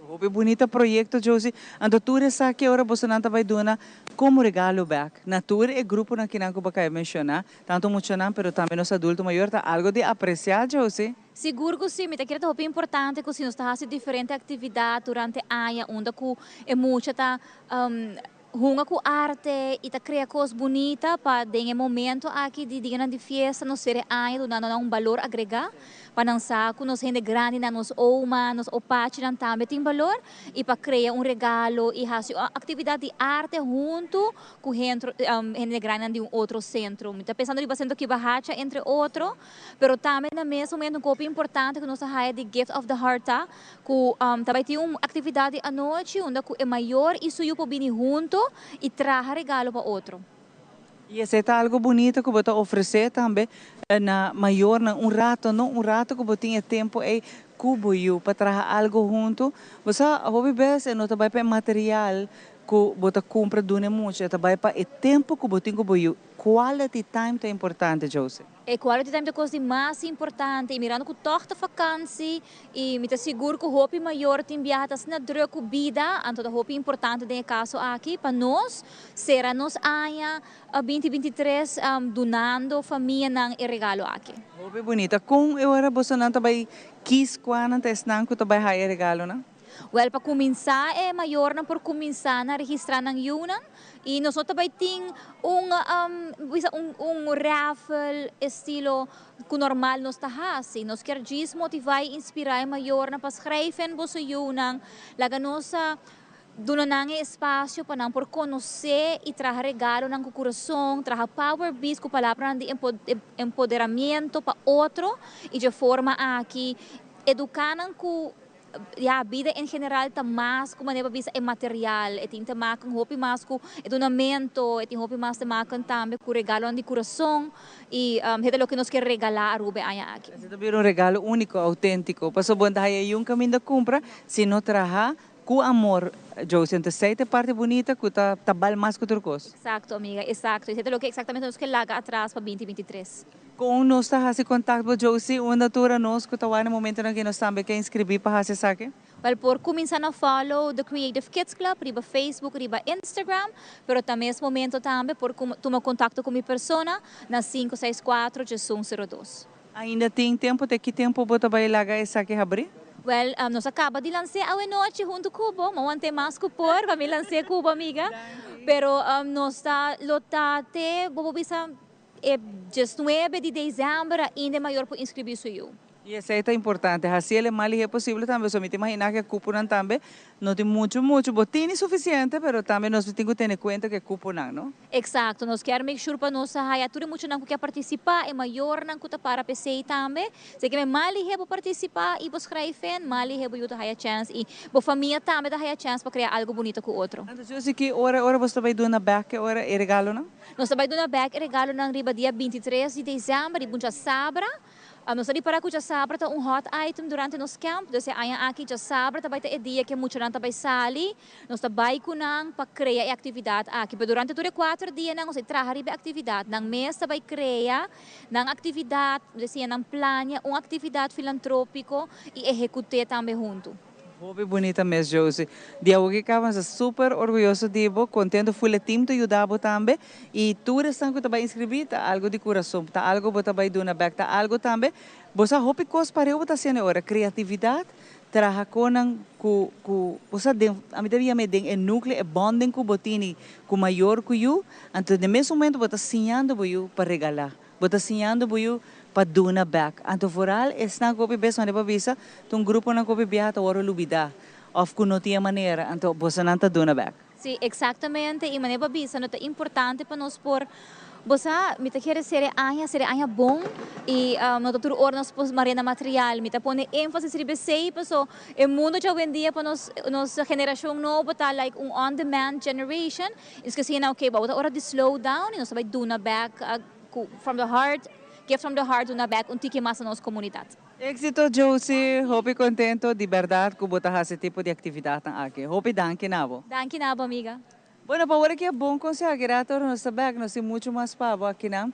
Hopi bunita proyecto Josie. Anto tur esaki ora bosonan ta bay duna como regalo bek na tur e gruponan kinan cu bo caya menciona, tanto muchanan pero tambe nos adulto mayor ta algo di aprecia Josie. Sigur cu si, mi ta kere ta hopi importante cu si nos ta haci diferente actividad durante aña unda cu e mucha ta Hunga ku arte i ta krea kos bunita pa den e momento aki di dianan di fiesta nos sere aña dunando nan un balor agregá pa nan sa ku nos hende grandinan, nos oma, nos opachinan tambe tin balor i pa krea un regalo i hasi un aktividat di arte huntu ku hende grandinan di un otro sentro. Mi ta pensando riba Sentro Kibahacha entre otro. Pero tambe na mes momento un kopi importante ku nos a haya di Gift of the Heart ta ku ta bai tin un aktividat di anochi unda ku e mayor i su yu por bini hunto i traha regalo pa otro. I esei ta algu bunito ku bo ta ofresé tambe na mayornan, un rato no, un rato ku bo tin e tempu ei ku bo yu pa traha algu huntu. Bo sa hopi bes e no ta bai pa e material ku bo ta kumpra duna e mucha, e ta bai pa e tempu ku bo tin ku bo yu. Quality time ta importante, Jose. E quality time ta kos di mas importante i mirando ku tòg ta fakansi i mi ta sigur ku hopi mayor tin biaha ta asina drùk ku bida, anto ta hopi importante den e kaso aki pa nos sera nos aña binti 23 dunando famianan e regalo aki. Hopi bunita. Kon e ora bosonan ta bai kis kuanan ta esnan ku ta bai haya e regalonan? Wèl, pa kuminsá e mayornan por kuminsá na registrá nan yunan i nos no ta bai tin un bisa un un raffle estilo ku normal nos ta hasi. Nos kier djis motivá i inspirá e mayornan pa schrijven boso yunan, laga nos duna nan e espasio pa nan por konosé i traha regalonan ku kurason, traha power beads ku palabranan di empoderamiento pa otro i dje forma aki eduká nan ku Ya, bida en general ta mas ku manera pa bisa e material. E tin te maken hopi mas ku e dunamento, e tin hopi mas te maken tambe ku regalonan di kurason i heta loke nos ke regalá Aruba e aña aki. Esei ta bira un regalo úniko, outéntiko. Pasobra bo no ta haya yun kaminda kumpra si no traha ku amor, Josie. Enton esei ta e parti bunita ku ta ta bal mas ku tur kos. Eksakto, amiga, eksakto. Esei ta loke eksaktamente nos ke laga atras pa binti 23. Kon nos ta hasi kontakt bo Josie? Unda tur anos ku ta wak na momentonan aki nos tambe ke inskribí pa hasi esaki? Wel por kuminsá na follow The Creative Kids Club riba Facebook, riba Instagram, pero ta mes momento tambe por tuma kontakto ku mi persona na 564 1102. Ainda tin tempu? Te ki tempu bo ta bai laga esaki habrí? Wel, nos a kaba di lans'é awenochi huntu ku bo. Mi a want'é mas ku por pa mi lans'é ku bo, amiga. Pero nos ta lo ta te, bo por bisa, E 19 di december ainda e mayor por inscribi su yu. I esei ta importante. Hasi el e mas lihé posibel tambe. So mi ta imaginá ku e kuponan tambe no tin muchu muchu. Bo tini sufisiente, pero tambe nos tin ku tene kuenta ku e kuponan, no? Eksakto. Nos kier make sure pa nos a haya tur e muchanan ku kier partisipá, e mayornan ku ta para p'esei tambe. Esei ke men mas lihé bo partisipá i bo schrijf in, mas lihé bo yu ta haya chèns i bo famia tambe ta haya chèns pa krea algu bunita ku otro. Anto Josie, ki ora ora bo ta bai duna bèk e ora e regalonan? Nos ta bai duna bek e regalonan riba dia 23 di december di buncha sabra. Nos ta ripara ku djasabra ta un hot item durante nos camp, dus e aña aki djasabra ta bai ta e dia ku e muchanan ta bai sali. Nos ta bai ku nan pa krea e aktividat aki. Pero durante tur e kuater dianan nos ta traha riba e aktividat. Nan mes ta bai krea nan aktividat, nos ta siña nan plania un aktividat filantrópiko i ehekut'é tambe huntu. Hopi bunita mes Josie. Di awo ki caba nos ta super orguyoso di bo, contento full e team ta yuda bo tambe y tur esnan cu ta bay inscribi ta algo di curason, ta algo bo ta bay duna bek, ta algo tambe bo sa hopi cos pareu bo ta haciendo e ora, creatividad, traha conan cu cu bo sa den ami ta yama den e nucleo e bonding cu bo tini cu mayor cu yu, anto den mes momento bo ta siñando bo yu pa regala. Bo ta siñando bo yu pa duna bek. Anto vooral esnan ku hopi bes manda pa bisa, ta un gruponan ku hopi biaha ta wòrdu lubidá òf ku no tin e manera, anto bosonan ta duna bek. Sí, eksaktamente, i manera bo a bisa no ta importante pa nos por, bo sa, mi ta kere ser e aña, ser e aña bon, i no ta tur ora nos por marena material, mi ta pone énfasis riba esei paso e mundo djawendia pa nos, nos generashon nobo ta like un on demand generation, i nos ke siña nan, ok, bo ta ora di slow down i nos ta bai duna bek Ku From the Heart, Gift from the Heart duna bek un tiki mas na nos komunidat. Éxito Josie, hopi contento di berdad cu bo ta haci tipo di actividadnan aki. Hopi danki na bo. Danki na bo amiga. Bueno, pa ora ki e bon conseho aki rato ora nos ta bek, nos tin mucho mas pa bo akinan.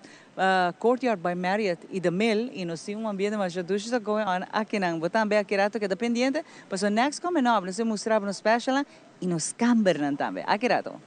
Courtyard by Marriott y The Mill y nos tin un ambiente masha dushi ta going on akinan. Bo tambe aki rato keda pendiente pasobra next coming up nos tin mustra bo nos specialnan y nos cambernan tambe. Aki rato.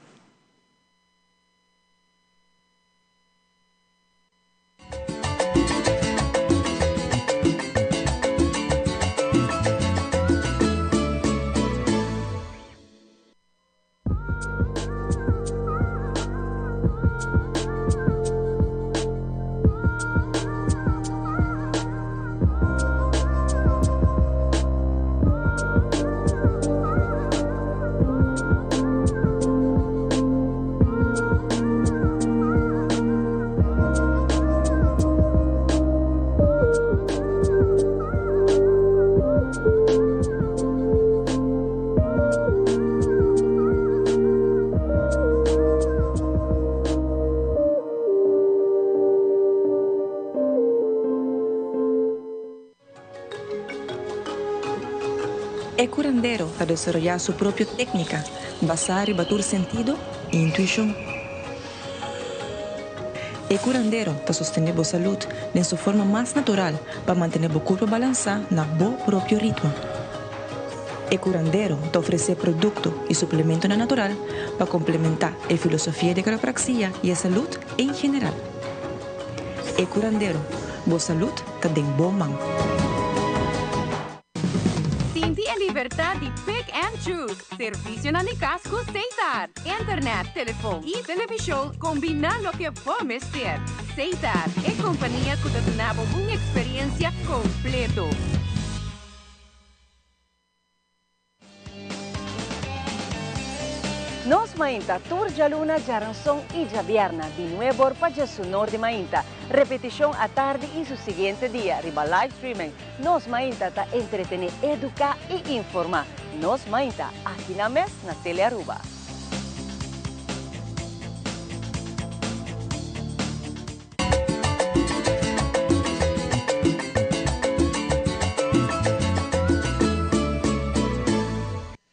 E curandero ta desaroyá su propio técnica basá riba tur sentido i intuishon. E curandero ta sostené bo salud den su forma mas natural pa mantené bo curpa balansá na bo propio ritmo. E curandero ta ofresé producto i suplementonan natural pa complementá e filosofia di quiropraxia i e salud en general. E curandero, bo salud ta den bo man. Sinti e libertad di pick and choose. Servicionan di cas cu Setar. Internet, telefon y television combina loke bo mester. Setar, e compania cu ta duna bo un experiencia completo. Nos mainta tur djaluna, djaranson i djabierna di nuebor pa djesunor di mainta. Repetishon atardi i su siguiente dia riba live streaming. Nos mainta ta entretene, eduka i informa. Nos mainta aki na mes na Telearuba.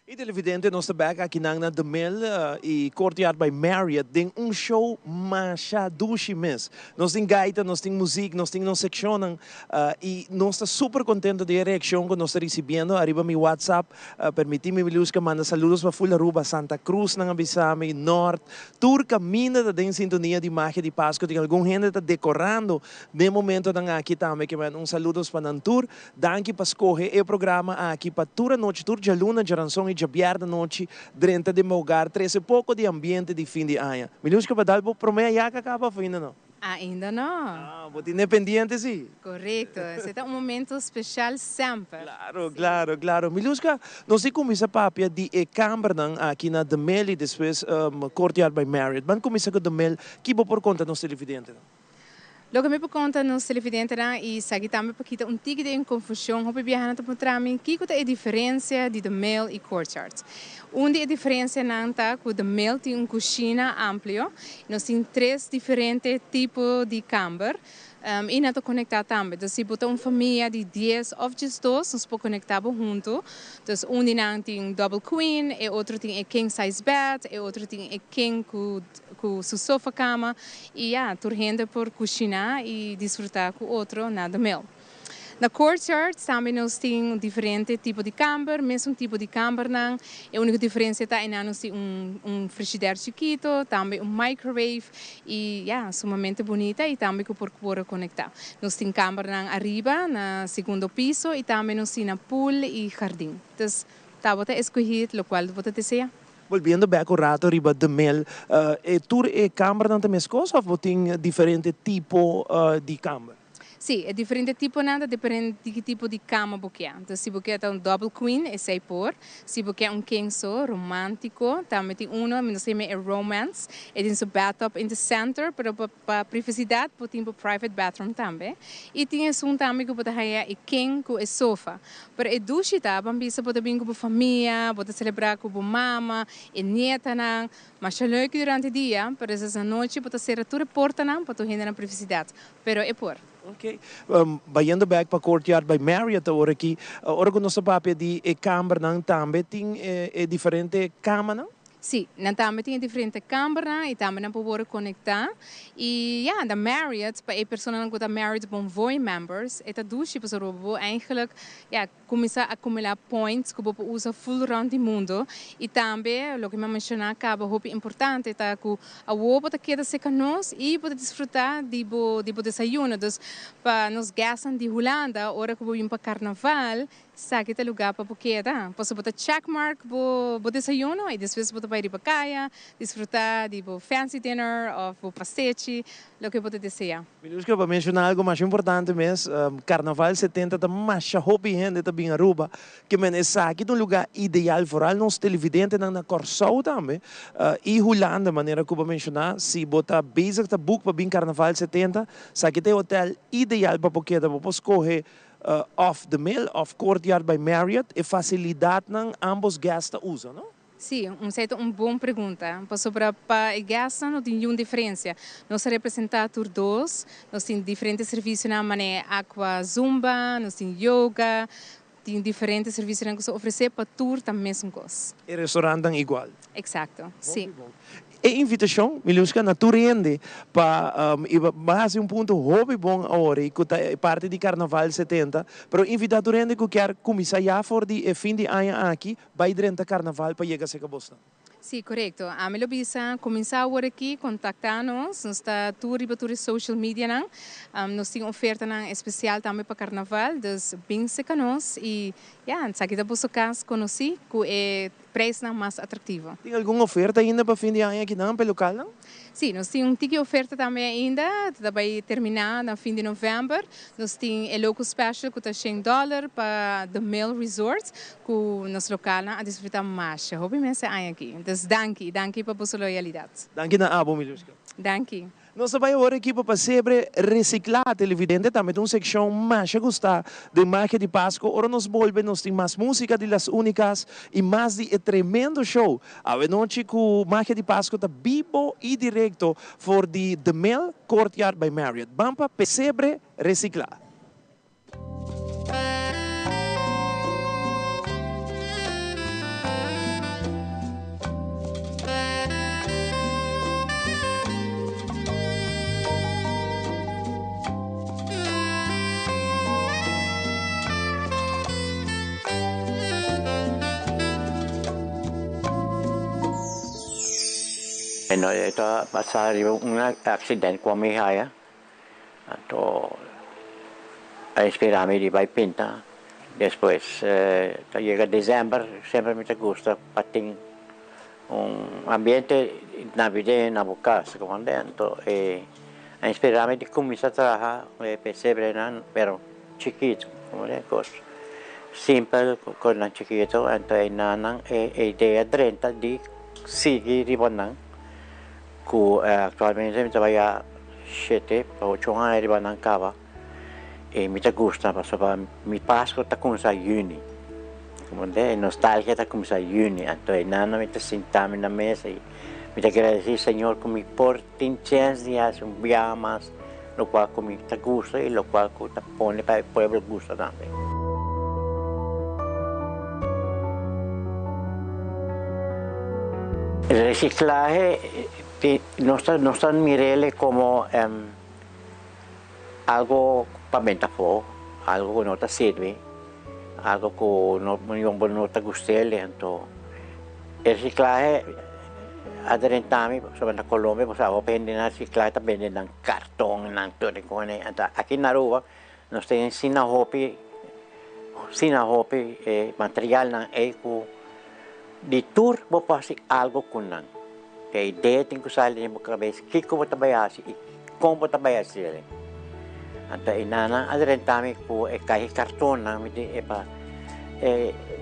Y televidente nos ta bek akinan na The Mill y Courtyard by Marriott den un show masha dushi mes. Nos tin gaita, nos tin muziek, nos tin nos seccionnan y nos ta super contento di e reaccion cu nos ta ricibiendo ariba mi WhatsApp. Permiti mi Miluska manda saludos pa full Aruba, Santa Cruz nan a bisa mi, Noord, tur caminda ta den sintonia di Magia di Pasco. Tin algun hende ta decorando den momentonan aki tambe ke men un saludos pa nan tur. Danki pa skohe e programa aki pa tur anochi, tur djaluna, djaranson i djabièrnè anochi drenta den bo hogar trese poko di ambiente di fin di aña. Milushka pa dal bo promé ayaka kaba of ainda no? Ainda no. Ah, bo tin e pendiente si. Korekto, esei ta un momento speshal semper. Klaro, klaro, klaro. Milushka, nos di kuminsá papia di e kambernan aki na The Mill i despues Courtyard by Marriott. Ban kuminsá ku The Mill, ki bo por konta nos televidentenan? Loke mi por konta nos televidentenan i esaki tambe pa kita un tiki den konfushon, hopi biaha nan ta puntra mi kiko ta e diferensia di The Mill i Courtyard. Un di e diferensianan ta ku The Mill tin un kushina amplio, nos tin tres diferente tipo di kamber. I nan ta konektá tambe. Dus si bo ta un famia di dies òf 12, nos por konektá bo huntu. Dus un di nan tin double queen, e otro tin e king size bed, e otro tin e king ku ku su sofa kama. I ya, tur hende por kushiná i disfrutá ku otro na The Mill. Na Courtyard tambe nos tin diferente tipo di kamber, mesun tipo di kambernan. E úniko diferensia ta einan nos tin un un frishider chikito, tambe un microwave i ya, sumamente bunita i tambe ku por por konektá. Nos tin kambernan ariba na segundo piso i tambe nos tin na pool i hardin. Dus ta bo ta eskohí lokual bo ta deseá. Bolbiendo bek un rato riba The Mill, e tur e kambernan ta meskos òf bo tin diferente tipo di kamber? Sí, e diferente tiponan ta depende di ki tipo di kama bo ke. Entonces si bo ke ta un double queen, esei por. Si bo ke un king so, romántico, tambe tin uno, mi nos ta yama e romance. E tin su bathtub in the center, pero pa pa privacidad bo tin bo private bathroom tambe. I tin esun tambe ku bo ta haña e king ku e sofa. Pero e dushi ta, ban bisa bo ta bin ku bo famia, bo ta selebrá ku bo mama, e nietanan. Masha leuk durante dia, pero esas anochi bo ta sera tur e portanan pa tur hende nan privacidad. Pero e por. Ok. Bayendo bek pa Courtyard by Marriott awor aki, ora ku nos ta papia di e kambernan tambe tin e diferente kamanan? Sí, nan tambe tin e diferente kambernan i tambe nan por wòrdu konektá. I ya, da Marriott, pa e personanan ku ta Marriott Bonvoy members, e ta dushi pasobra bo por eigenlijk, ya, Kuminsá akumulá points ku bo por usa ful rònt di mundu. I tambe, loke mi a menshoná kaba hopi importante ta ku awor bo ta keda serka nos i bo ta disfrutá di bo di bo desayuno. Dus pa nos gèstnan di Hulanda, ora ku bo bin pa karnaval, esaki ta lugá pa bo keda. Pasobra bo ta checkmark bo bo desayuno i despues bo ta bai riba kaya, disfrutá di bo fancy dinner òf bo pastechi, loke bo ta deseá. Milushka, pa menciona algo masha importante mes, Carnaval 70 ta masha hopi hende ta bin Aruba, ke men esaki ta un lugar ideal, vooral nos televidentenan na Kòrsou tambe, y Hulanda, manera ku bo a menciona, si bo ta bezig ta book pa bin Carnaval 70, esaki ta e hotel ideal pa bo keda, bo por scoge of The Mill of Courtyard by Marriott, e facilidadnan ambos guests ta usa, no? Sí, un esei ta un bon pregunta, pasobra pa e gèstnan no tin niun diferensia. Nos ta representá tur dos, nos tin diferente servisionan manera aqua zumba, nos tin yoga, tin diferente servisionan ku nos ta ofresé pa tur ta mesun kos. E restaurantnan igual? Eksakto, sí. E invitashon, Miluska, na tur hende pa i bo a hasi un punto hopi bon awor i ku ta e parti di Karnaval 70, pero invitá tur hende ku kier kuminsá ya for di e fin di aña aki Bai drenta karnaval pa yega serka bosnan. Sí, korekto. Ami lo bisa, kuminsá awor aki, kontaktá nos. Nos ta tur riba tur e social medianan. Nos tin ofertanan espesial tambe pa karnaval, dus bin serka nos i ya, esaki ta boso kas konosí ku e preisnan mas atraktivo. Tin algun oferta ainda pa fin di aña akinan pa e lokalnan? Sí, nos tin un tiki oferta tambe ainda, ta bay termina na fin di november. Nos tin e local special cu ta shen dollar pa The Mill Resort, cu nos localnan a disfruta masha hopi mes e aña aki. Dus danki, danki pa boso loyalidad. Danki na abo, Milushka. Danki. Nos ta bai awor ekipo pa Sebre Recicla Televidente tambe ta un seccion masha gusta den Magia di Pasco. Ora nos bolbe nos tin mas musica di Las Unicas y mas di e tremendo show awe nochi cu Magia di Pasco ta bibo y directo for di The Mill Courtyard by Marriott. Ban pa Pesebre Recicla. Bueno, e ta pasa riba un accident cu mi haya. Anto a inspirá mi di bai pinta. Despues ta yega december semper mi ta gusta pa tin un ambiente navideño na bo kas komandé. Anto e a inspirá mi di kuminsá traha e pesebrenan pero chikitu komandé kos simpel kosnan chikitu. Anto einan e idea drenta di sigui riba nan. Ku aktualmente mi ta bai a shete pa ocho aña riba nan kaba i mi ta gusta pasobra mi Pasku ta kuminsá yüni. Komprendé? E nostalgia ta kuminsá yüni. Anto einan mi ta sinta mi na mesa i mi ta gradesí Señor ku mi por tin chèns di hasi un biaha mas. Locual cu mi ta gusta y locual cu ta pone pa e pueblo gusta tambe. Reciclahe nos ta nos ta mirele como algo pa benta afo, algo cu no ta sirbi, algo cu no no ta gustele anto e reciclahe a drenta mi pasobra na Colombia bo sa hopi hende na reciclahe ta bende nan carton nan tur e cosnan anto aki na Aruba nos tin asina hopi asina hopi e materialnan ey cu di tur bo por haci algo cu nan. E idea tin cu sali den bo cabes kico bo ta bay haci y con bo ta bay haci el. Anto e nana a drenta mi cu e caha cartonnan mi di epa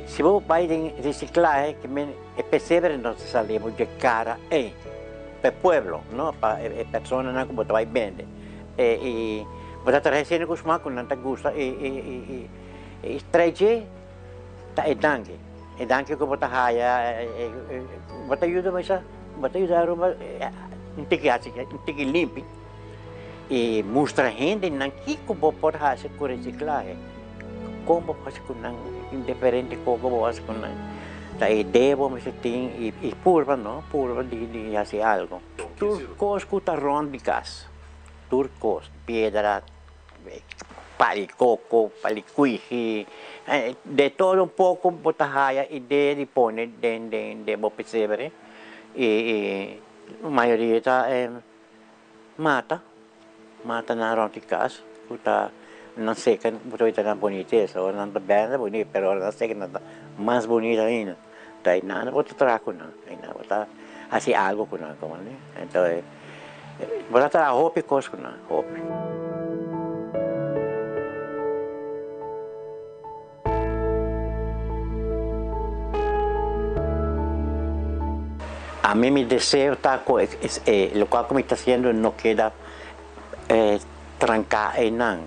si bo bay den reciclahe ki men e pesebre no ta sali bo dje cara ey pa e pueblo no pa e personanan cu bo ta bay bende y bo ta traha esena cu smaak cu nan ta gusta y trae dje ta e danki. E danki ku bo ta haya bo ta yuda mesa bo ta yuda Aruba un tiki hasi un tiki limpi i mustra hendenan kiko bo por hasi ku resiklahe kon bo por hasi ku nan diferente kos ku bo hasi ku nan ta e idea bo mester tin i purba no purba di hasi algo. Tur kos ku ta rònt di kas tur kos piedra. Pali coco, pali cuishi, de todo un poco bo ta haya idea di pone den den bo pesebre y mayoria ta mata, mata nan rond di cas cu ta nan seca bo ta weta nan bonitesa ora nan ta berde bonito pero ora nan seca nan ta mas bonito ainda ta nan bo ta traha cu nan bo ta haci algo cu nan. Bo ta traha hopi kos ku nan, hopi. Ami mi deseo ta ku e lokual ku mi ta hasiendo no keda tranká einan.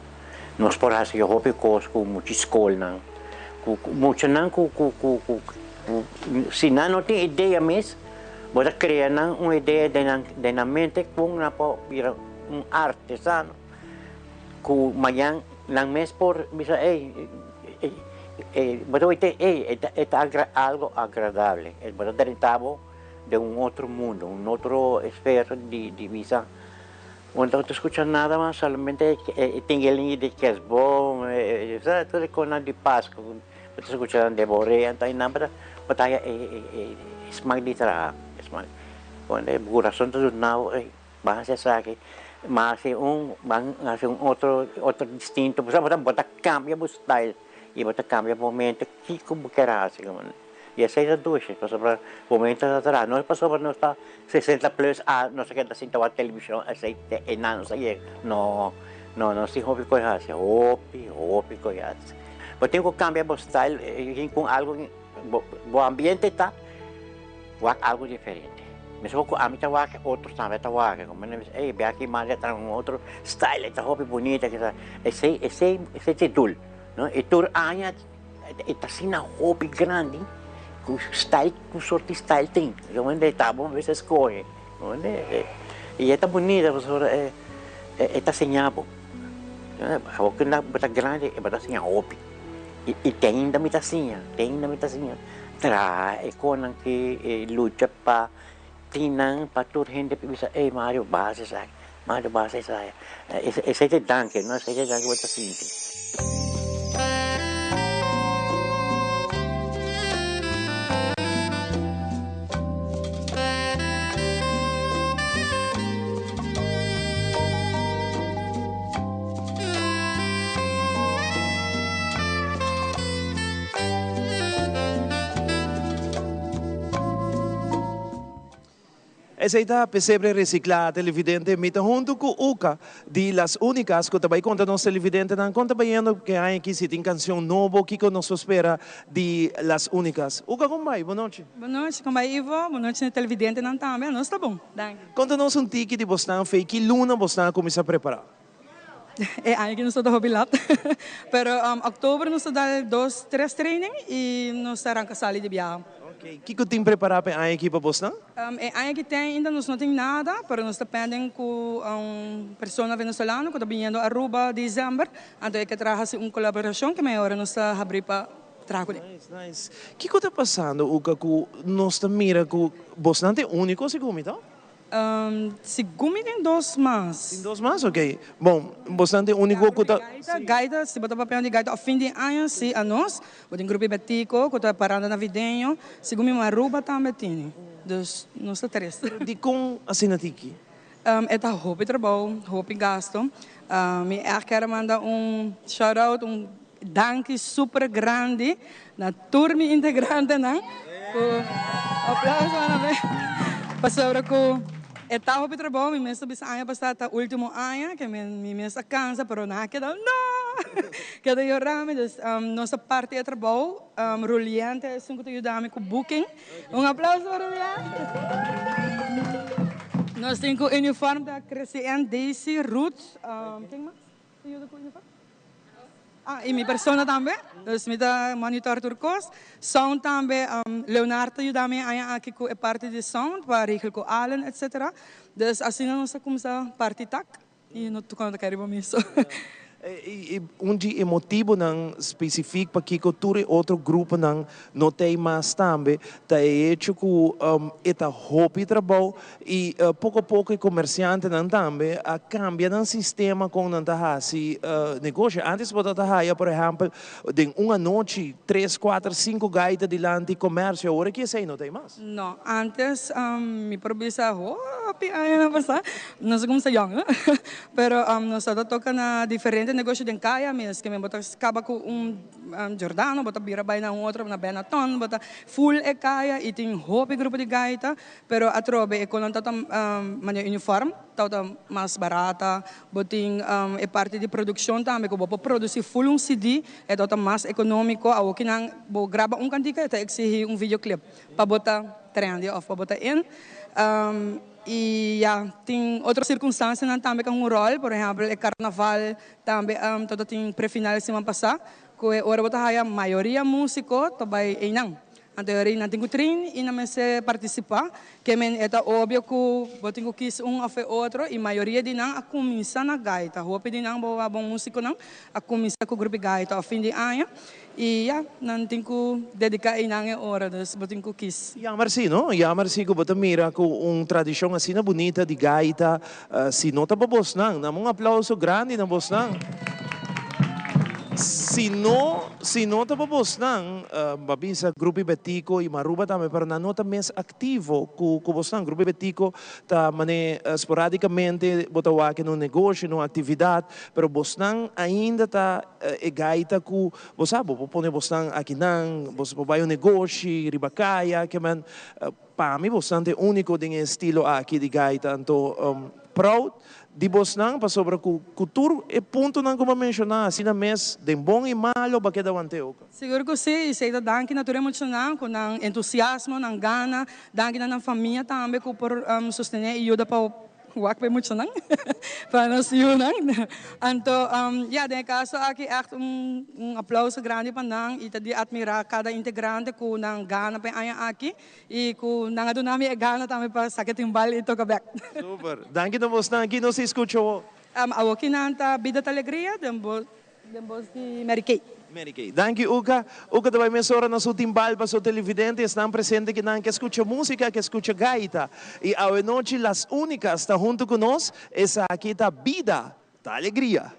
Nos por hasi hopi kos ku mucha skolnan, ku muchanan ku si nan no tin idea mes. Bo ta krea nan un idea den nan den nan mente kon nan por bira un artesano ku mañan nan mes por bisa ey bo ta wete ey e ta algo agradable bo ta drenta bo den un otro mundo un otro esfera di di bisa bo no ta skucha nada mas solamente e tingeling di kerstboom tur e kosnan di Pasku. Bo ta skucha nan den bo orea anto einan bo ta haya e smak di traha, e smak. Cuando e kurason ta duna bo, ey, ban hasi esaki, ban hasi un, ban hasi un otro, otro distinto. Pasobra bo ta kambia bo style i bo ta kambia bo mente kiko bo kier hasi. I esei ta dushi pasobra bo mente ta traha. No es pasobra nos ta sesenta plus a nos ta keda sinta wak televishon esei te einan nos a yega. No, no, nos tin hopi kos hasi, hopi, hopi kos hasi. Bo tin ku kambia bo style ku algu bo ambiente ta wak algu diferente. Mesmo ku ami ta wak otro tambe ta wak. Komo nan bisa ey bia aki mas ta un otro style e ta hopi bunita kisa. Esei esei esei ta e dul no i tur aña e ta asina hopi grandi ku style ku sorti style tin. Komo ta bo mester skohe i e ta bunita pasobra e ta siña bo. Awor ku bo ta grandi e bo ta siña hopi i te ainda mi ta siña, te ainda mi ta siña traha e konan ki e lucha pa tin nan pa tur hende por bisa ey Mario bo hasi esaki, Mario bo hasi esaya. Esei ta e danki no, esei ta e danki ku bo ta sinti. Esei ta Pesebre Reciclá, televidente. Mi ta huntu ku Uka di Las Únicas ku ta bai konta nos televidentenan kon ta bayendo ke aña aki, si tin kanshon nobo, kiko nos por spera di Las Únicas. Uka, kon bai? Bonochi. Bonochi, kon bai Ivo? Bonochi na e televidentenan tambe. Anos ta bon. Danki. Konta nos un tiki di bosnan fe i ki luna bosnan a kuminsá prepará? E aña aki nos ta hopi lat. Pero oktober nos ta dal dos, tres training i nos ta ranka sali di biaha. Kiko tin prepara pa e aña aki pa bosnan? E aña aki te ainda nos no tin nada, pero nos ta pending ku un persona venezolano ku ta biniendo Aruba december, anto e ke traha hasi un kolaborashon ke mei ora nos ta habri pa traha kuné. Nice, nice. Kiko ta pasando Uka ku nos ta mira ku bosnan ta e úniko segun mi to? Segun mi tin dos mas. Tin dos mas? Ok. Bon, bosnan ta e úniko ku ta. Gaita, gaita, si bo ta papia di gaita òf fin di aña, si anos. Bo tin grupo di Betico ku ta paranda navideño. Segun mi Aruba tambe tini. Dus nos ta tres. Pero dikon asina tiki? E ta hopi trabou, hopi gasto. Mi ègt kier a manda un shout out, un danki super grandi na tur mi integrantenan ku aplauso nan a pasobra ku e ta hopi trabou mi mes ta bisa aña pasa ta ultimo aña ke mi mes a kansa pero nan a keda no keda yora mi dus nos a parti e trabou Rulian ta esun ku ta yuda mi ku booking un aplauso pa Rulian nos tin ku uniform ta Chrissy-Ann, Daisy, Ruth ken mas ta yuda ku uniform? Ah, y mi persona tambe, dus mi ta monitor tur cos. Sound tambe, Leonard ta yuda mi aña aki cu e parti di sound pa regel cu Allen etc. Dus asina nos ta cuminsa parti tak y no tur cuando ta cay riba mi so. Y un di e motibonan specific pakico tur e otro gruponan no ta ey mas tambe ta e hecho cu e ta hopi trabou Y poco a poco e comerciantenan tambe a cambia nan sistema con nan ta haci negoshi. Antes bo ta haya por ehempel den un anochi tres, cuater, cinco gaita dilanti comercio, awor aki esey no ta ey mas. No, antes mi por bisa hopi añanan pasa, no sé como sta yong, pero nos ta toca na diferente negoshi den caya mes, ke men bo ta caba cu un Giordano, bo ta bira bay na un otro na Benetton, bo ta full e caya y tin hopi grupo di gaita. Pero atrobe e konan ta ta manera uniform, ta ta mas barata, bo tin e parti di produccion tambe ku bo por produci full un CD, e ta ta mas economico, awor ki nan bo graba un cantica e ta exigi un videoclip pa bo ta trendy of pa bo ta in. Y ya, tin otro circunstancianan tambe ku a hunga un rol, por ehempel e carnaval tambe ta ta tin prefinal siman pasa, ku e ora bo ta haya mayoria musico ta bay eynan. Anto e rei nan tin ku train i nan mester partisipá. Ke men e ta obvio ku bo tin ku kis un òf e otro i mayoria di nan a kuminsá na gaita. Hopi di nan bo bon músikonan a kuminsá ku grupo di gaita òf fin di aña i ya, nan tin ku dediká einan e ora, dus bo tin ku kis. Jammer si, no? Jammer si ku bo ta mira ku un tradishon asina bunita di gaita Si no ta pa bosnan, dame un aplauso grandi na bosnan. Si no, si no ta pa bosnan, bo a bisa Grupo Betico y Maruba tambe, pero nan no ta mes activo cu cu bosnan. Grupo Betico ta mane sporadicamente bo ta wak en un negoshi, en un actividad, pero bosnan ainda ta e gaita cu bo sa, bo por pone bosnan akinan, bo por bay un negoshi riba caya, kimen. Pa mi bosnan ta e úniko den e estilo aki di gaita, anto proud di bosnan pasobra ku ku tur e puntonan ku bo a menshoná asina mes den bon i malo bo a keda want'é oka. Sigur ku si, i esei ta danki na tur e muchanan ku nan entusiasmo, nan gana, danki na nan famia tambe ku por sostené i yuda pa Wak pa e muchanan, pa nos yunan. Anto, ya, den e kaso aki ègt un un aplauso grandi pa nan i ta di atmirá kada integrante ku nan gana pa e aña aki i ku nan a duna mi e gana tambe pa saka e timbal i toka bèk. Super. Danki na bosnan. Aki nos ta skucha awor. Awor ki nan ta Bida ta Alegria den bo. Den bos di Mary Kay. Mary Kay. Danki Uka. Uka ta bai mesora na su timbal pa su televidente esnan presente ki nan ke skucha musika, ke skucha gaita. I awe nochi Las Unicas ta huntu ku nos. Esaki ta Bida ta Alegria.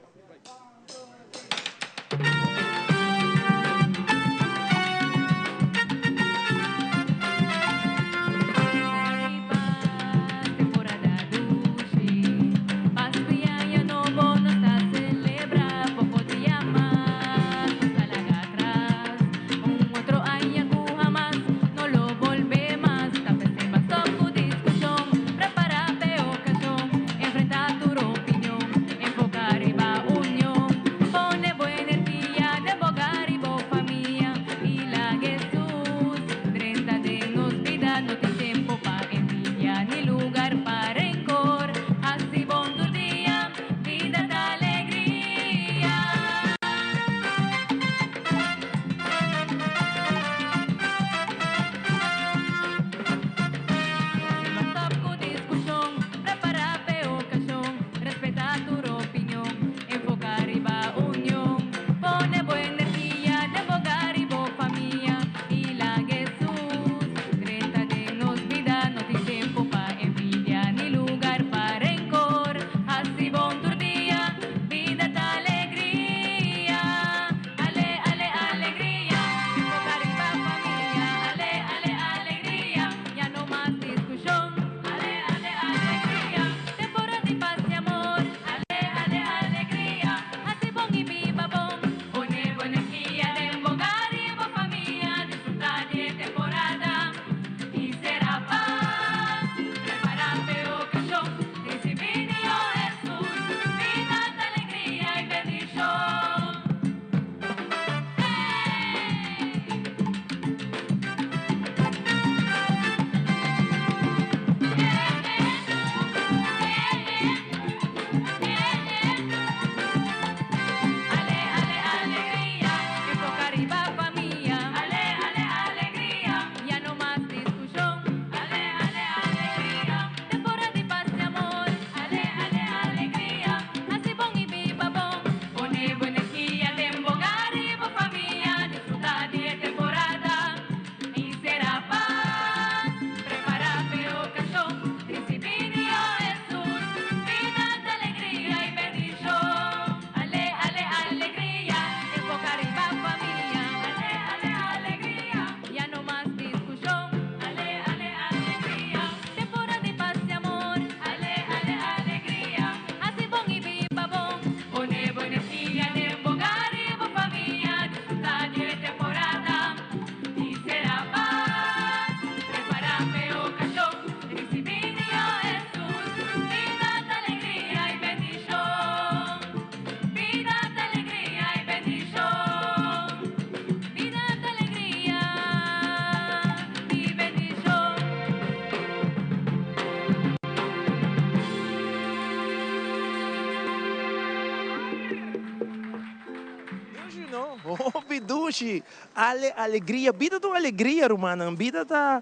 dushi! Ale alegria! Bida ta un alegria rumannan, bida ta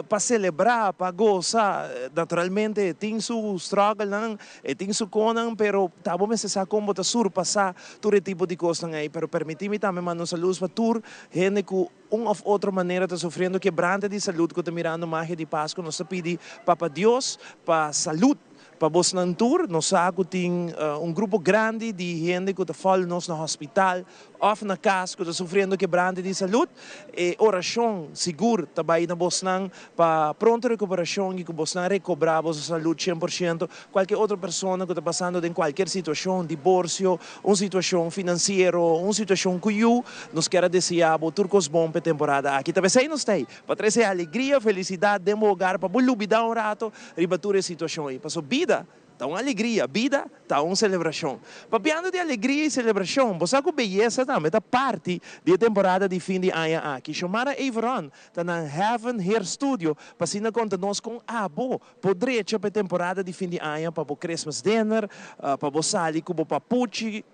pa selebrá, pa gosa. Naturalmente e tin su struggle-nan, e tin su konan, pero ta bo mester sa kon bo ta surpasá tur e tipo di kosnan ei. Pero permití mi tambe manda un salus pa tur hende ku un òf otro manera ta sufriendo kebrante di salud ku ta mirando Magia di Pasku. Nos ta pidi Papa Dios pa salud. Pa bosnan tur, nos sa ku tin un grupo grandi di hende ku ta follow nos na hospital òf na kas ku ta sufriendo kebrante di salud. E orashon sigur ta bai na bosnan pa pronto rekuperashon i ku bosnan rekobrá boso salud 100%. Kualke otro persona ku ta pasando den kualkier situashon, diborsio, un situashon finansiero, un situashon ku yu, nos kier a deseá bo tur kos bon p'e temporada aki. Ta p'esei nos ta ei, pa trese alegria, felisidat den bo hogar, pa bo lubidá un rato riba tur e situashon ei. Pasobra bida ta un alegria, bida ta un selebrashon. Papiando di alegria i selebrashon, bo sa ku beyesa tambe ta parti di e temporada di fin di aña aki. Xiomara Everon ta na Heaven Hair Studio pa asina konta nos kon abo por drecha pa e temporada di fin di aña pa bo Christmas dinner, pa bo sali ku bo papuchi,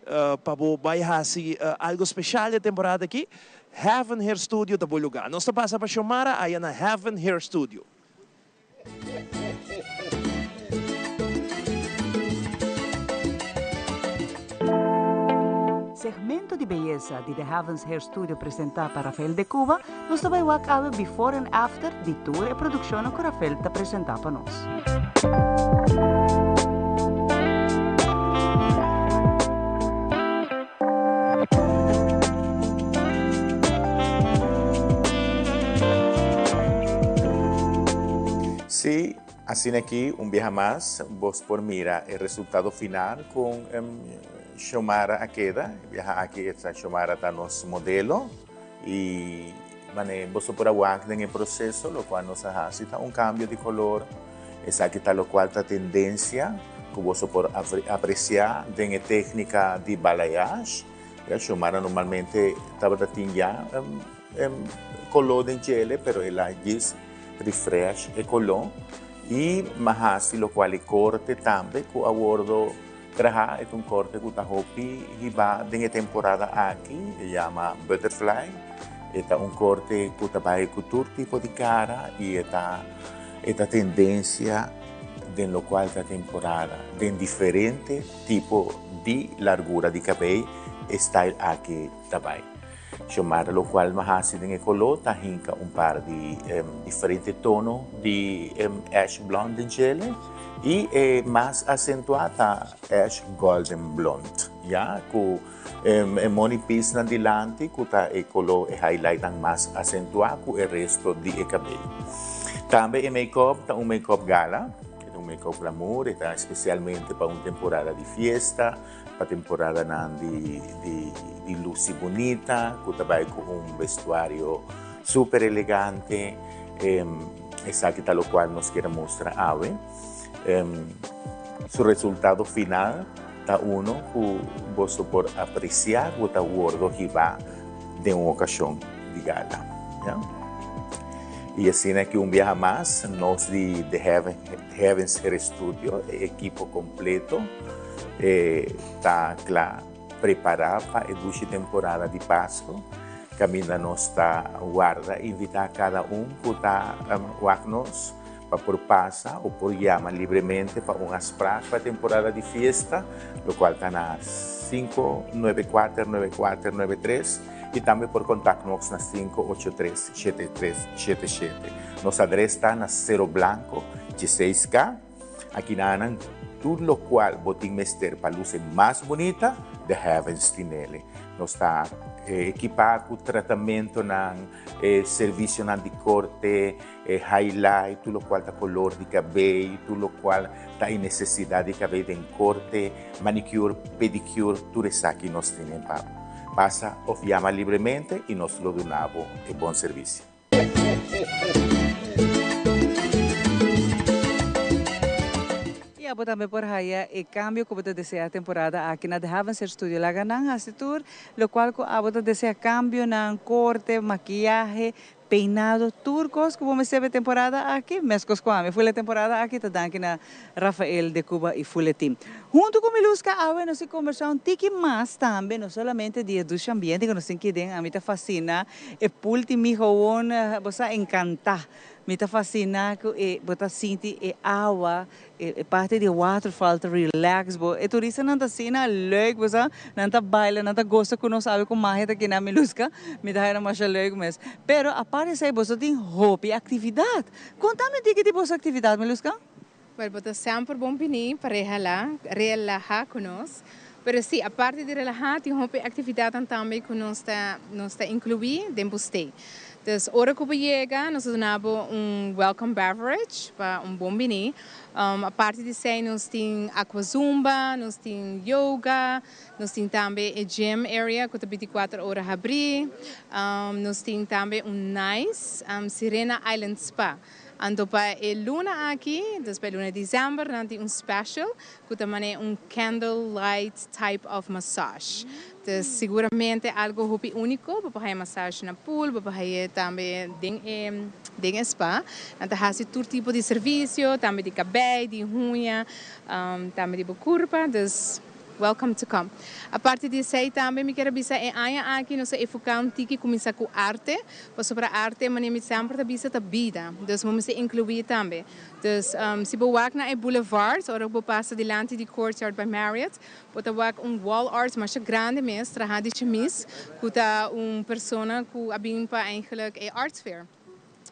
pa bo bai hasi algo speshal e temporada aki. Heaven Hair Studio ta bo lugá. Nos ta pasa pa Xiomara aya na Heaven Hair Studio. Segmento di beyesa di The Heavens Hair Studio presenta pa Rafael de Cuba, nos ta bai wak awe before and after di tur e produccionnan cu Rafael ta presenta pa nos. Sí, asina aki un biaha mas bos por mira e resultado final con Xiomara a keda. E biaha aki esta Xiomara ta nos modelo y mane boso por a wak den e proceso locual nos a haci ta un cambio di color. Esaki ta locual ta tendencia cu boso por aprecia den e tecnica di balayage. Ya, Xiomara normalmente tabata tin ya color den djele, pero el a djis refresh e color y m'a haci locual e corte tambe cu a wordo traha. E ta un corte cu ta hopi hiba den e temporada aki, e yama butterfly. E ta un corte cu ta bay cu tur tipo di cara y e ta. E ta tendencia den locual ta temporada den diferente tipo di largura di cabey e style aki ta bay. Xiomara locual mi a haci den e color ta hinca un par di diferente tono di ash blond den djele y e mas acentua ta ash golden blond ya cu e money piece nan dilanti cu ta e color e highlight nan mas acentua cu e resto di e cabey. Tambe e make-up ta un make-up gala, e ta un make-up glamour, e ta especialmente pa un temporada di fiesta, pa temporadanan di di di luci bunita cu ta bay cu un vestuario super elegante, esaki ta locual nos kier a mustra awe. Su resultado final ta uno cu boso por aprecia cu ta wordo hiba den un ocasion di gala. Ya. Y asina ki un biaha mas nos di The Heaven, Heavens Hair Studio, e ekipo completo, ta cla prepara pa e dushi temporada di Pasco, caminda nos ta warda invita cada un cu ta wak nos Pa por pasa o por yama libremente pa un afspraak pa temporada di fiesta, locual ta na 594 9493 y tambe por contact nos na 583 7377. Nos adres ta na Cero Blanco 16K. Aki nan tur locual bo tin mester pa luce mas bunita, The Heavens tinele. Nos ta equipa cu tratamentonan, servicionan di corte, e highlight, tur locual ta color di cabey, tur locual ta e necesidad di cabey den corte, manicure, pedicure, tur esaki nos tene pa bo. Pasa of yama libremente y nos lo duna bo e bon servicio. Y abo tambe por haya e cambio cu bo ta desea temporada aki na The Heavens Hair Studio. Laga nan haci tur locual cu abo ta desea, cambionan, corte, maquiyahe. Peinado tur cos cu bo mester p'e temporada aki, mescos cu ami. Full e temporada aki ta danki na Rafael de Cuba y full e team. Hunto cu Miluska awe nos tin combersa un tiki mas tambe, no solamente di e dushi ambiente cu nos tin aki den, ami ta fascina e pool tin mi gewoon, bo sa, encanta. Mi ta fascina cu e bo ta sinti e awa E parti di waterfall ta relax bo. E turistanan ta asina leuk bo sa. Nan ta baila, nan ta gosa ku nos awe ku magia ta kina Miluska. Mi ta haña masha leuk mes. Pero apart di esei boso tin hopi aktividat. Konta mi un tiki di boso aktividat Miluska. Wel bo ta semper bon bini pa rehalá, relahá ku nos. Pero si, aparte di relahá tin hopi aktividatnan tambe ku nos ta nos ta inkluí den bo stay. Dus ora ku bo yega nos ta duna bo un welcome beverage pa un bon bini. Aparte di esei nos tin aqua zumba, nos tin yoga, nos tin tambe e gym area ku ta bintikuater ora habrí. Nos tin tambe un nice Sirena Island Spa. Anto pa e luna aki, dus pa e luna di december, nan tin un special ku ta manera un candle light type of massage. Dus siguramente algo hopi úniko, bo por haya massage na pool, bo por haya tambe den e den e spa. Nan ta hasi tur tipo di servisio, tambe di kabei, di huña, tambe di bo kurpa, dus Welcome to come. Aparte di esei tambe mi kier a bisa e aña aki nos a enfoca un tiki cuminsa cu arte, pasobra arte manera mi semper ta bisa ta bida, dus bo mester inclui tambe. Dus si bo wak na e boulevard ora cu bo pasa dilanti di Courtyard by Marriott bo ta wak un wall art masha grandi mes traha di chemis cu ta un persona cu a bin pa eigenlijk e arts fair.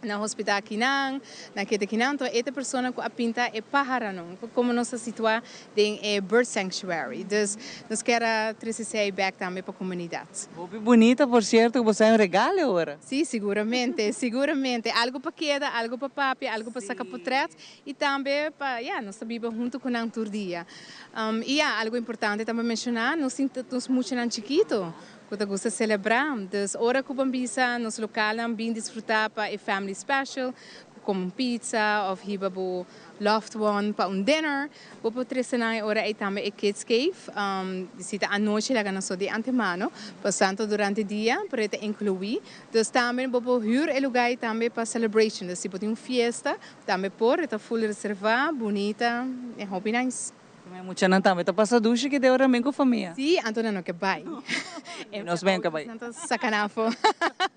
Na hospital kinan, na keda kinan, anto e ta persona ku a pinta e paharanan, komo nos ta situá den e bird sanctuary. Dus nos kier a trese esei bèk tambe pa komunidat. Hopi bunita, por sierto, ku bo sa un regalo ora. Sí, siguramente, siguramente. Algu pa keda, algu pa papia, algu pa saka potrèt i tambe pa, ya, nos ta biba huntu ku nan tur dia. I ya, algu importante tambe menshoná, nos tin nos muchanan chikitu Ku ta gusta selebrá. Dus ora ku bo bisa nos lokalnan bin disfrutá pa e family special, ku kome un pizza òf hiba bo loved one pa un dinner, bo por trese nan e ora ei tambe e kids cave. Si ta anochi laga nan so di antemano, pasanto durante dia, pero e ta inkluí. Dus tambe bo por hür e lugá ei tambe pa celebration. Dus si bo tin un fiesta, tambe por, e ta full reservá, bunita, e hopi nice. E muchanan tambe ta pasa dushi ki den ora men ku famia. Sí, anto nan no ke bai. Nos men ke bai. Nan ta saka nan afó.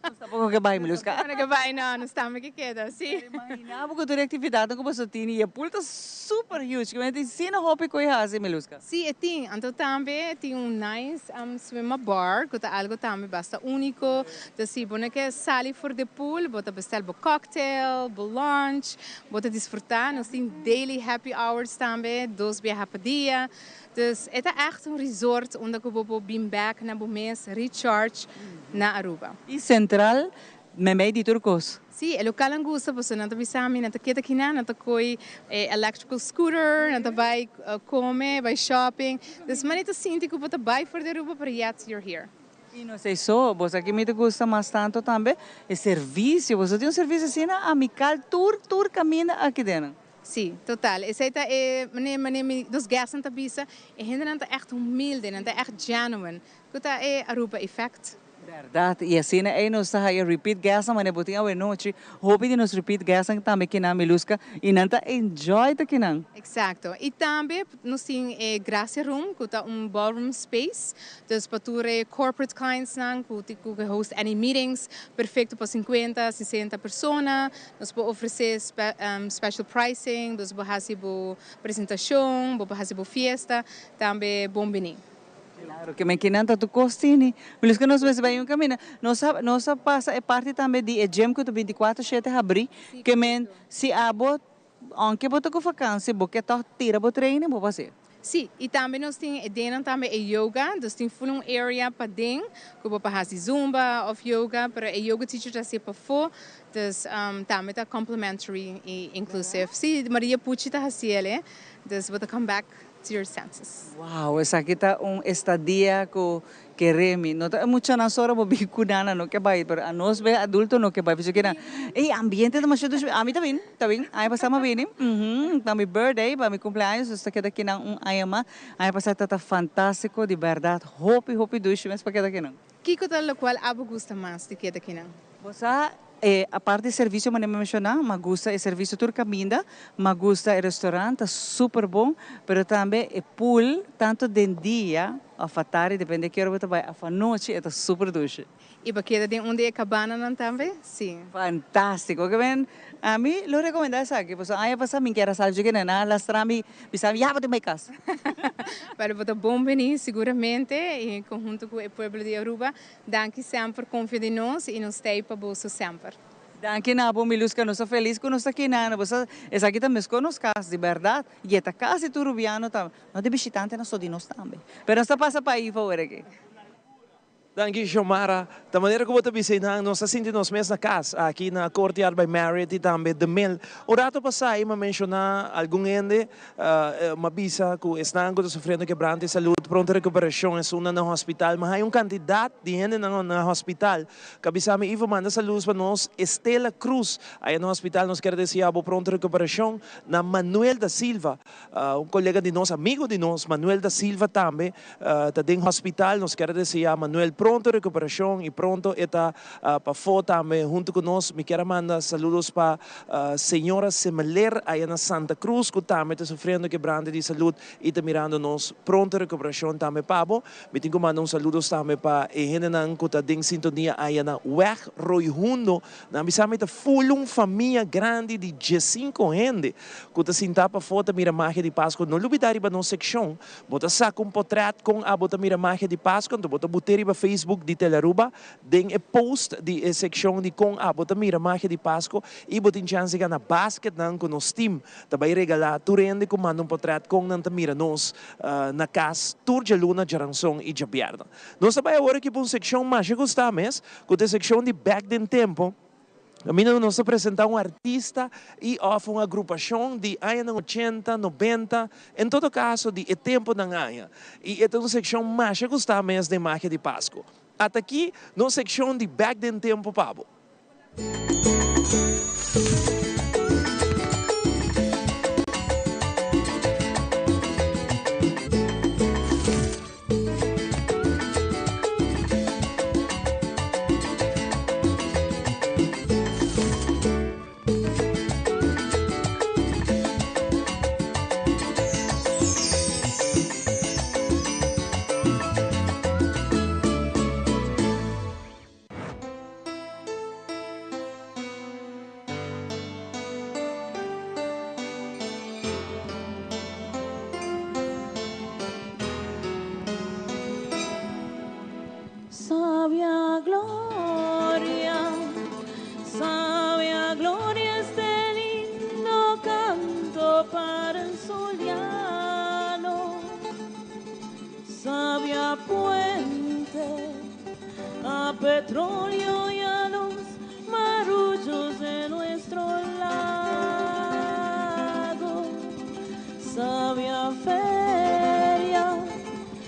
Nos tampoko ke bai, Miluska. Nos tampoco ke bai, no, nos tambe ke keda, sí. Pero imagina bo ku tur e aktividatnan ku boso tin i e pool ta super huge, ku men tin asina hopi ku e hasi, Miluska. Sí, e tin. Anto tambe tin un nice swimmer bar ku ta algo tambe basta úniko. Ta si bo no ke sali for di pool, bo ta bestel bo cocktail, bo lunch. Bo ta disfrutá, nos tin daily happy hours tambe, dos biaha pa dia. Dus e ta ègt un resort unda ku bo por bin bèk na bo mes, recharge na Aruba. I Central meimei di tur kos. Sí, e lokalnan gusta pasobra nan ta bisa mi nan ta keda kinan, nan ta koi e electrical scooter, nan ta bai kome, bai shopping. Dus manera ta sinti ku bo ta bai for di Aruba pero yet you're here. I no esei so, bo sa ki mi ta gusta mas tanto tambe? E servicio, boso tin un servicio asina amical tur tur caminda aki den. Sí, total. Esei ta e manera manera mi nos guestnan ta bisa, e hendenan ta echt humilde, nan ta echt genuine, cu ta e Aruba effect. Berdad, i asina ei nos ta haya repeat guestnan manera bo tin awenochi, hopi di nos repeat guestnan tambe kinan Miluska, i nan ta enjoy ta kinan. Exacto. I tambe nos tin e Gracia Room cu ta un ballroom space. Dus pa tur e corporate clientsnan cu tin cu host any meetings, perfecto pa cincuenta, sesenta persona. Nos por ofrece special pricing, dus bo haci bo presentacion, bo por haci bo fiesta, tambe bon bini. Claro, ke men kinan ta tur kos tini. Miluska nos mester bai un kaminda. Nos a nos a pasa e parti tambe di e gym ku ta bintikuater shete habrí. Ke men si abo Aunke bo ta ku vakansi, bo ke tòg tira bo training, bo por hasi. Sí, i tambe nos tin e dennan tambe e yoga, dus tin full un area paden ku bo por hasi zumba òf yoga, pero e yoga teacher ta hasié pafó, dus tambe ta complimentary i inclusive. Sí, Maria Puchi ta hasiel e, dus bo ta come back to your senses. Wow, esaki ta un estadia ku Kere mi no ta e muchanan sora bo bin ku nan, nan no ke bai, pero anos be adulto no ke bai pasobra kinan ey ambiente ta masha dushi ami ta bin ta bin aña pasa mi a bini pa mi birthday pa mi cumpleaños nos ta keda kinan un aña mas aña pasa ta ta fantastico di berdad hopi hopi dushi mes pa keda kinan. Kiko ta lokual abo gusta mas di keda kinan? Bo sa. E aparte di servicio manera mi a menciona, mi a gusta e servicio tur caminda, mi a gusta e restaurant ta super bon, pero tambe e pool tanto den dia of atardi depende ki ora bo ta bay of anochi e ta super dushi. Y bo keda den un di e cabananan tambe? Si. Fantastico, ke men ami lo recomenda esaki pasobra aña pasa mi kier a sali dje nan a lastra mi bisa mi ya bo tin bay cas. Pero bo ta bon bini seguramente y conhunto cu e pueblo di Aruba. Danki semper confia den nos y nos t'ey pa boso semper. Danki na bo Miluska, nos ta feliz cu nos ta aki na bo sa esaki ta mescor nos cas di berdad y e ta casi tur rubiano ta no di bishitantenan so di nos tambe pero nos ta pasa pa ayi for aki. Danki Xiomara. Ta manera cu bo ta bisa einan nos ta sinti nos mes na cas aki na Courtyard by Marriott y tambe The Mill. Un rato pasa mi a menciona algun hende Mi a bisa ku esnan ku ta sufriendo kebrante di salud, pronto rekuperashon, esunnan na hospital. Mi a haña un kantidat di hendenan na hospital ku a bisa mi, Ivo, manda saludos pa nos Estela Cruz aya na hospital. Nos kier desea bo pronto rekuperashon. Na Manuel da Silva, un kolega di nos, amigo di nos, Manuel da Silva tambe ta den hospital. Nos kier desea Manuel pronto rekuperashon i pronto e ta pafó tambe huntu ku nos. Mi kier a manda saludos pa Señora Semeler aya na Santa Cruz cu tambe ta sufriendo kebrante di salud y ta mirando nos pronto recuperacion tambe pa bo. Mi tin cu manda un saludos tambe pa e hendenan cu ta den sintonia aya na Weg Rooi Hundo. Nan bisa mi ta full un famia grandi di diescinco hende cu ta sinta pafo ta mira Magia di Pasco. No lubida riba nos seccion bo ta saca un potret con abo ta mira Magia di Pasco anto bo ta bute riba Facebook di Telearuba Den e post di e sekshon di Kon abo ta mira magia di Pasko i bo tin chans di gana basketnan ku nos tim ta bai regalá tur hende ku manda un potrèt kon nan ta mira nos na kas tur djaluna, djaranson i djabièrnè. Nos ta bai awor aki pa un sekshon masha gustá mes ku ta e sekshon di Bèk den Tempo. Kaminda ku nos ta presentá un artista i òf un agrupashon di añanan ochenta, nobenta, en todo kaso di e tempunan aña. I e ta un sekshon masha gustá mes den Magia di Pasko. Ata aki nos sekshon di Bek den Tempu pa bo. Sabia gloria, sabia gloria este lindo canto para el Zuliano. Sabia puente a petróleo y a los marullos de nuestro lago. Sabia feria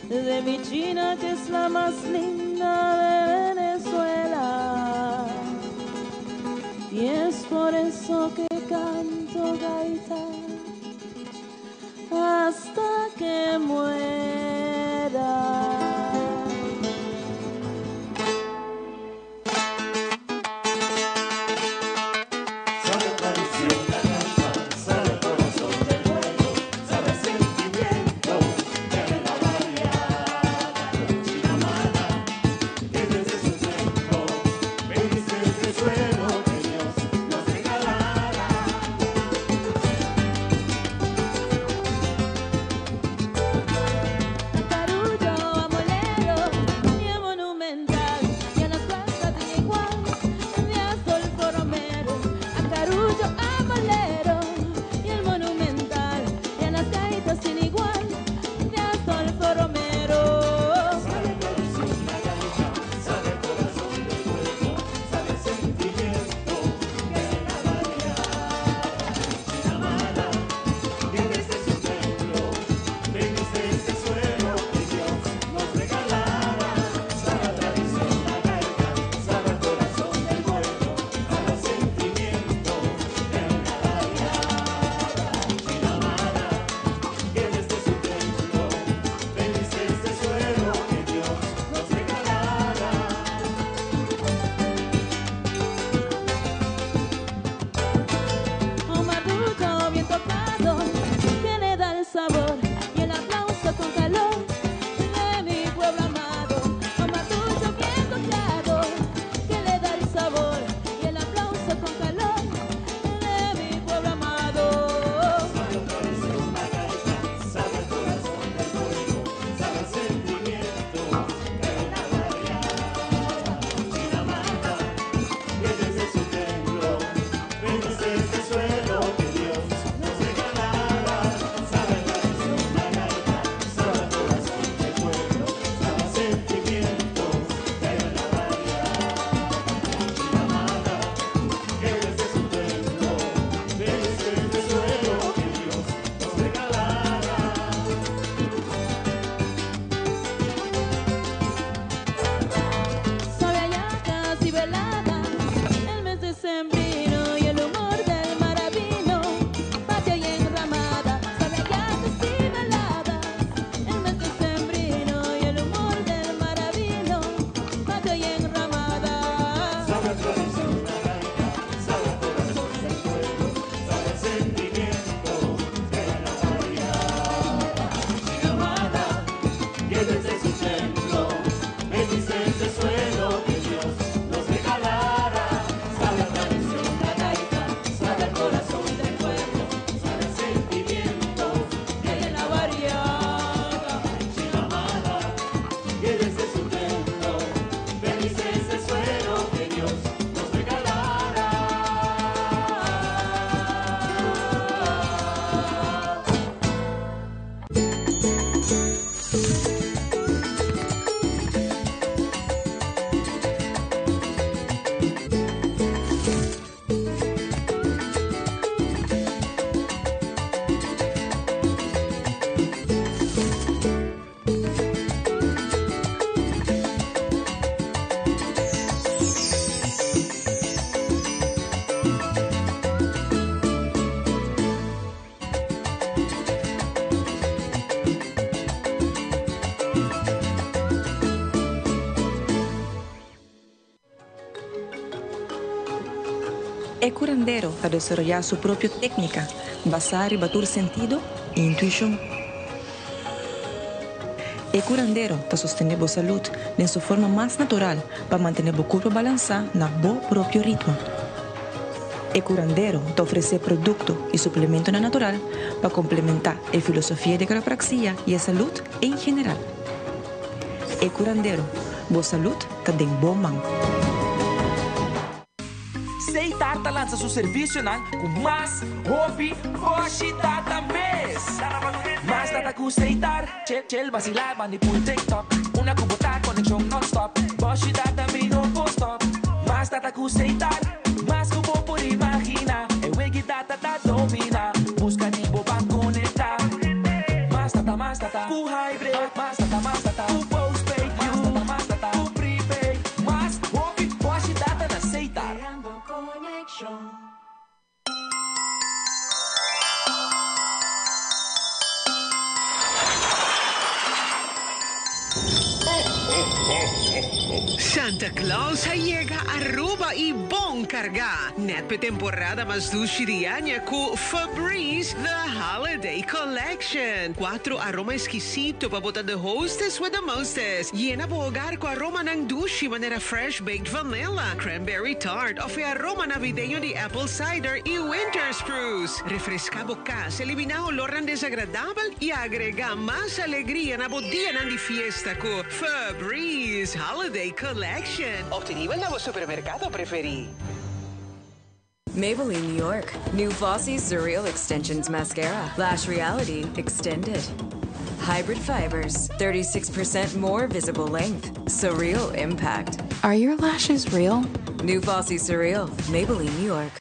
de mi China que es la más linda de Venezuela. Y es por eso que canto gaita hasta que muera. E curandero ta desaroyá su propio técnica basá riba tur sentido i intuishon. E curandero ta sostené bo salud den su forma mas natural pa mantené bo curpa balansá na bo propio ritmo. E curandero ta ofresé producto i suplementonan natural pa complementá e filosofia di quiropraxia i e salud en general. E curandero, bo salud ta den bo man. Seitar ta lansa su servicionan cu mas hopi boshi data mes. Mas data cu Seitar, chel chel basila bandi pul TikTok. Una cu bo ta conexion non-stop, boshi data mi no por stop. Mas data cu Seitar, mas cu bo por imagina. E wegi data ta domina, busca di bo ban conecta. Mas data, mas data cu hybrid, mas data, mas data cu postpaid, mas data, mas data cu prepaid. Mas hopi boshi data na Seitar. Santa Claus a yega Aruba y bon carga! Net p'e temporada mas dushi di aña cu Febreze The Holiday Collection. Cuatro aroma exquisito pa bo ta the hostess with the mostest. Yena bo hogar cu aromanan dushi manera fresh baked vanilla, cranberry tart of e aroma navideño di apple cider y winter spruce. Refresca bo cas, elimina olornan desagradabel y agrega mas alegria na bo dianan di fiesta cu Febreze Holiday Collection. Obtenibel na bo supermercado preferi. Maybelline New York. New Flossy Surreal Extensions Mascara. Lash Reality Extended. Hybrid fibers. 36% more visible length. Surreal impact. Are your lashes real? New Flossy Surreal. Maybelline New York.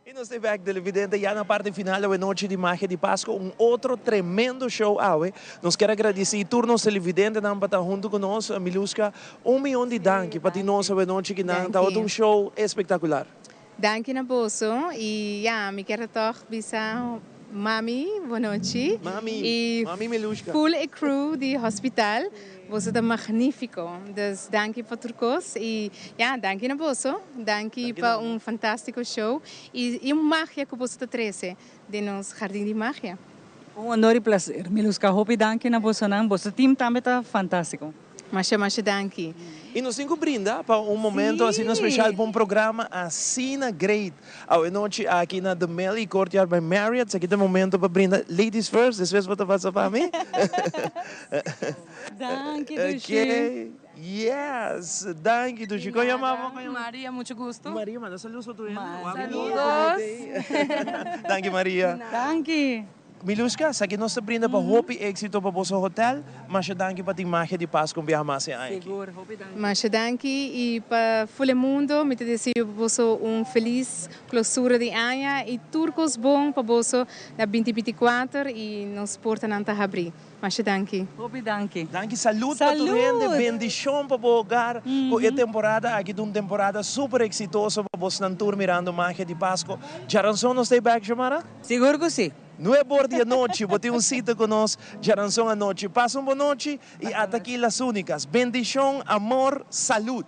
Y nos ta bek televidente ya na parti final awe nochi di Magia di Pasco, un otro tremendo show awe. Nos kier a gradici tur nos televidentenan pa ta hunto cu nos. Miluska, un miyon di danki pa tin nos awe nochi kinan. Tabata un show espectacular. Danki na boso y ya mi kier a tog bisa mami bonochi Mami, y mami Milushka. full e crew di hospital boso ta magnifico dus danki pa tur cos y ya danki na boso danki pa un fantastico show y y un magia cu boso ta trece den nos jardin di magia. Un honor y placer Milushka hopi danki na bosonan boso team tambe ta fantastico. Masha masha danki. Y nos tin cu brinda pa un momento asina special pa un programa asina great awe nochi aki na The Mill y Courtyard by Marriott. Esaki ta e momento pa brinda. Ladies first, despues bo ta pasa pa mi. Danki Dushi. Ok, yes. Danki Dushi. Con yama bo? Maria, mucho gusto. Maria, manda saludos pa tur hende. Saludos. Danki Maria. Danki. Miluska, esaki nos ta brinda pa hopi éxito pa boso hotel. Masha danki pa tin magia di Pasco un biaha mas e aña aki. Sigur, hopi danki. Masha danki y pa ful e mundo mi ta deseo pa boso un feliz clausura di aña y tur cos bon pa boso na binti binti kuater y nos portanan ta habri. Masha danki. Hopi danki. Danki, salud pa tur hende, bendicion pa bo hogar cu e temporada aki ta un temporada super exitoso pa bosnan tur mirando magia di Pasco. Djaranson nos ta e bek, Xiomara? Sigur cu si. Nuebe or di anochi bo tin un cita cu nos djaranson anochi. Pasa un bon nochi y ata aki Las Unicas. Bendicion, amor, salud.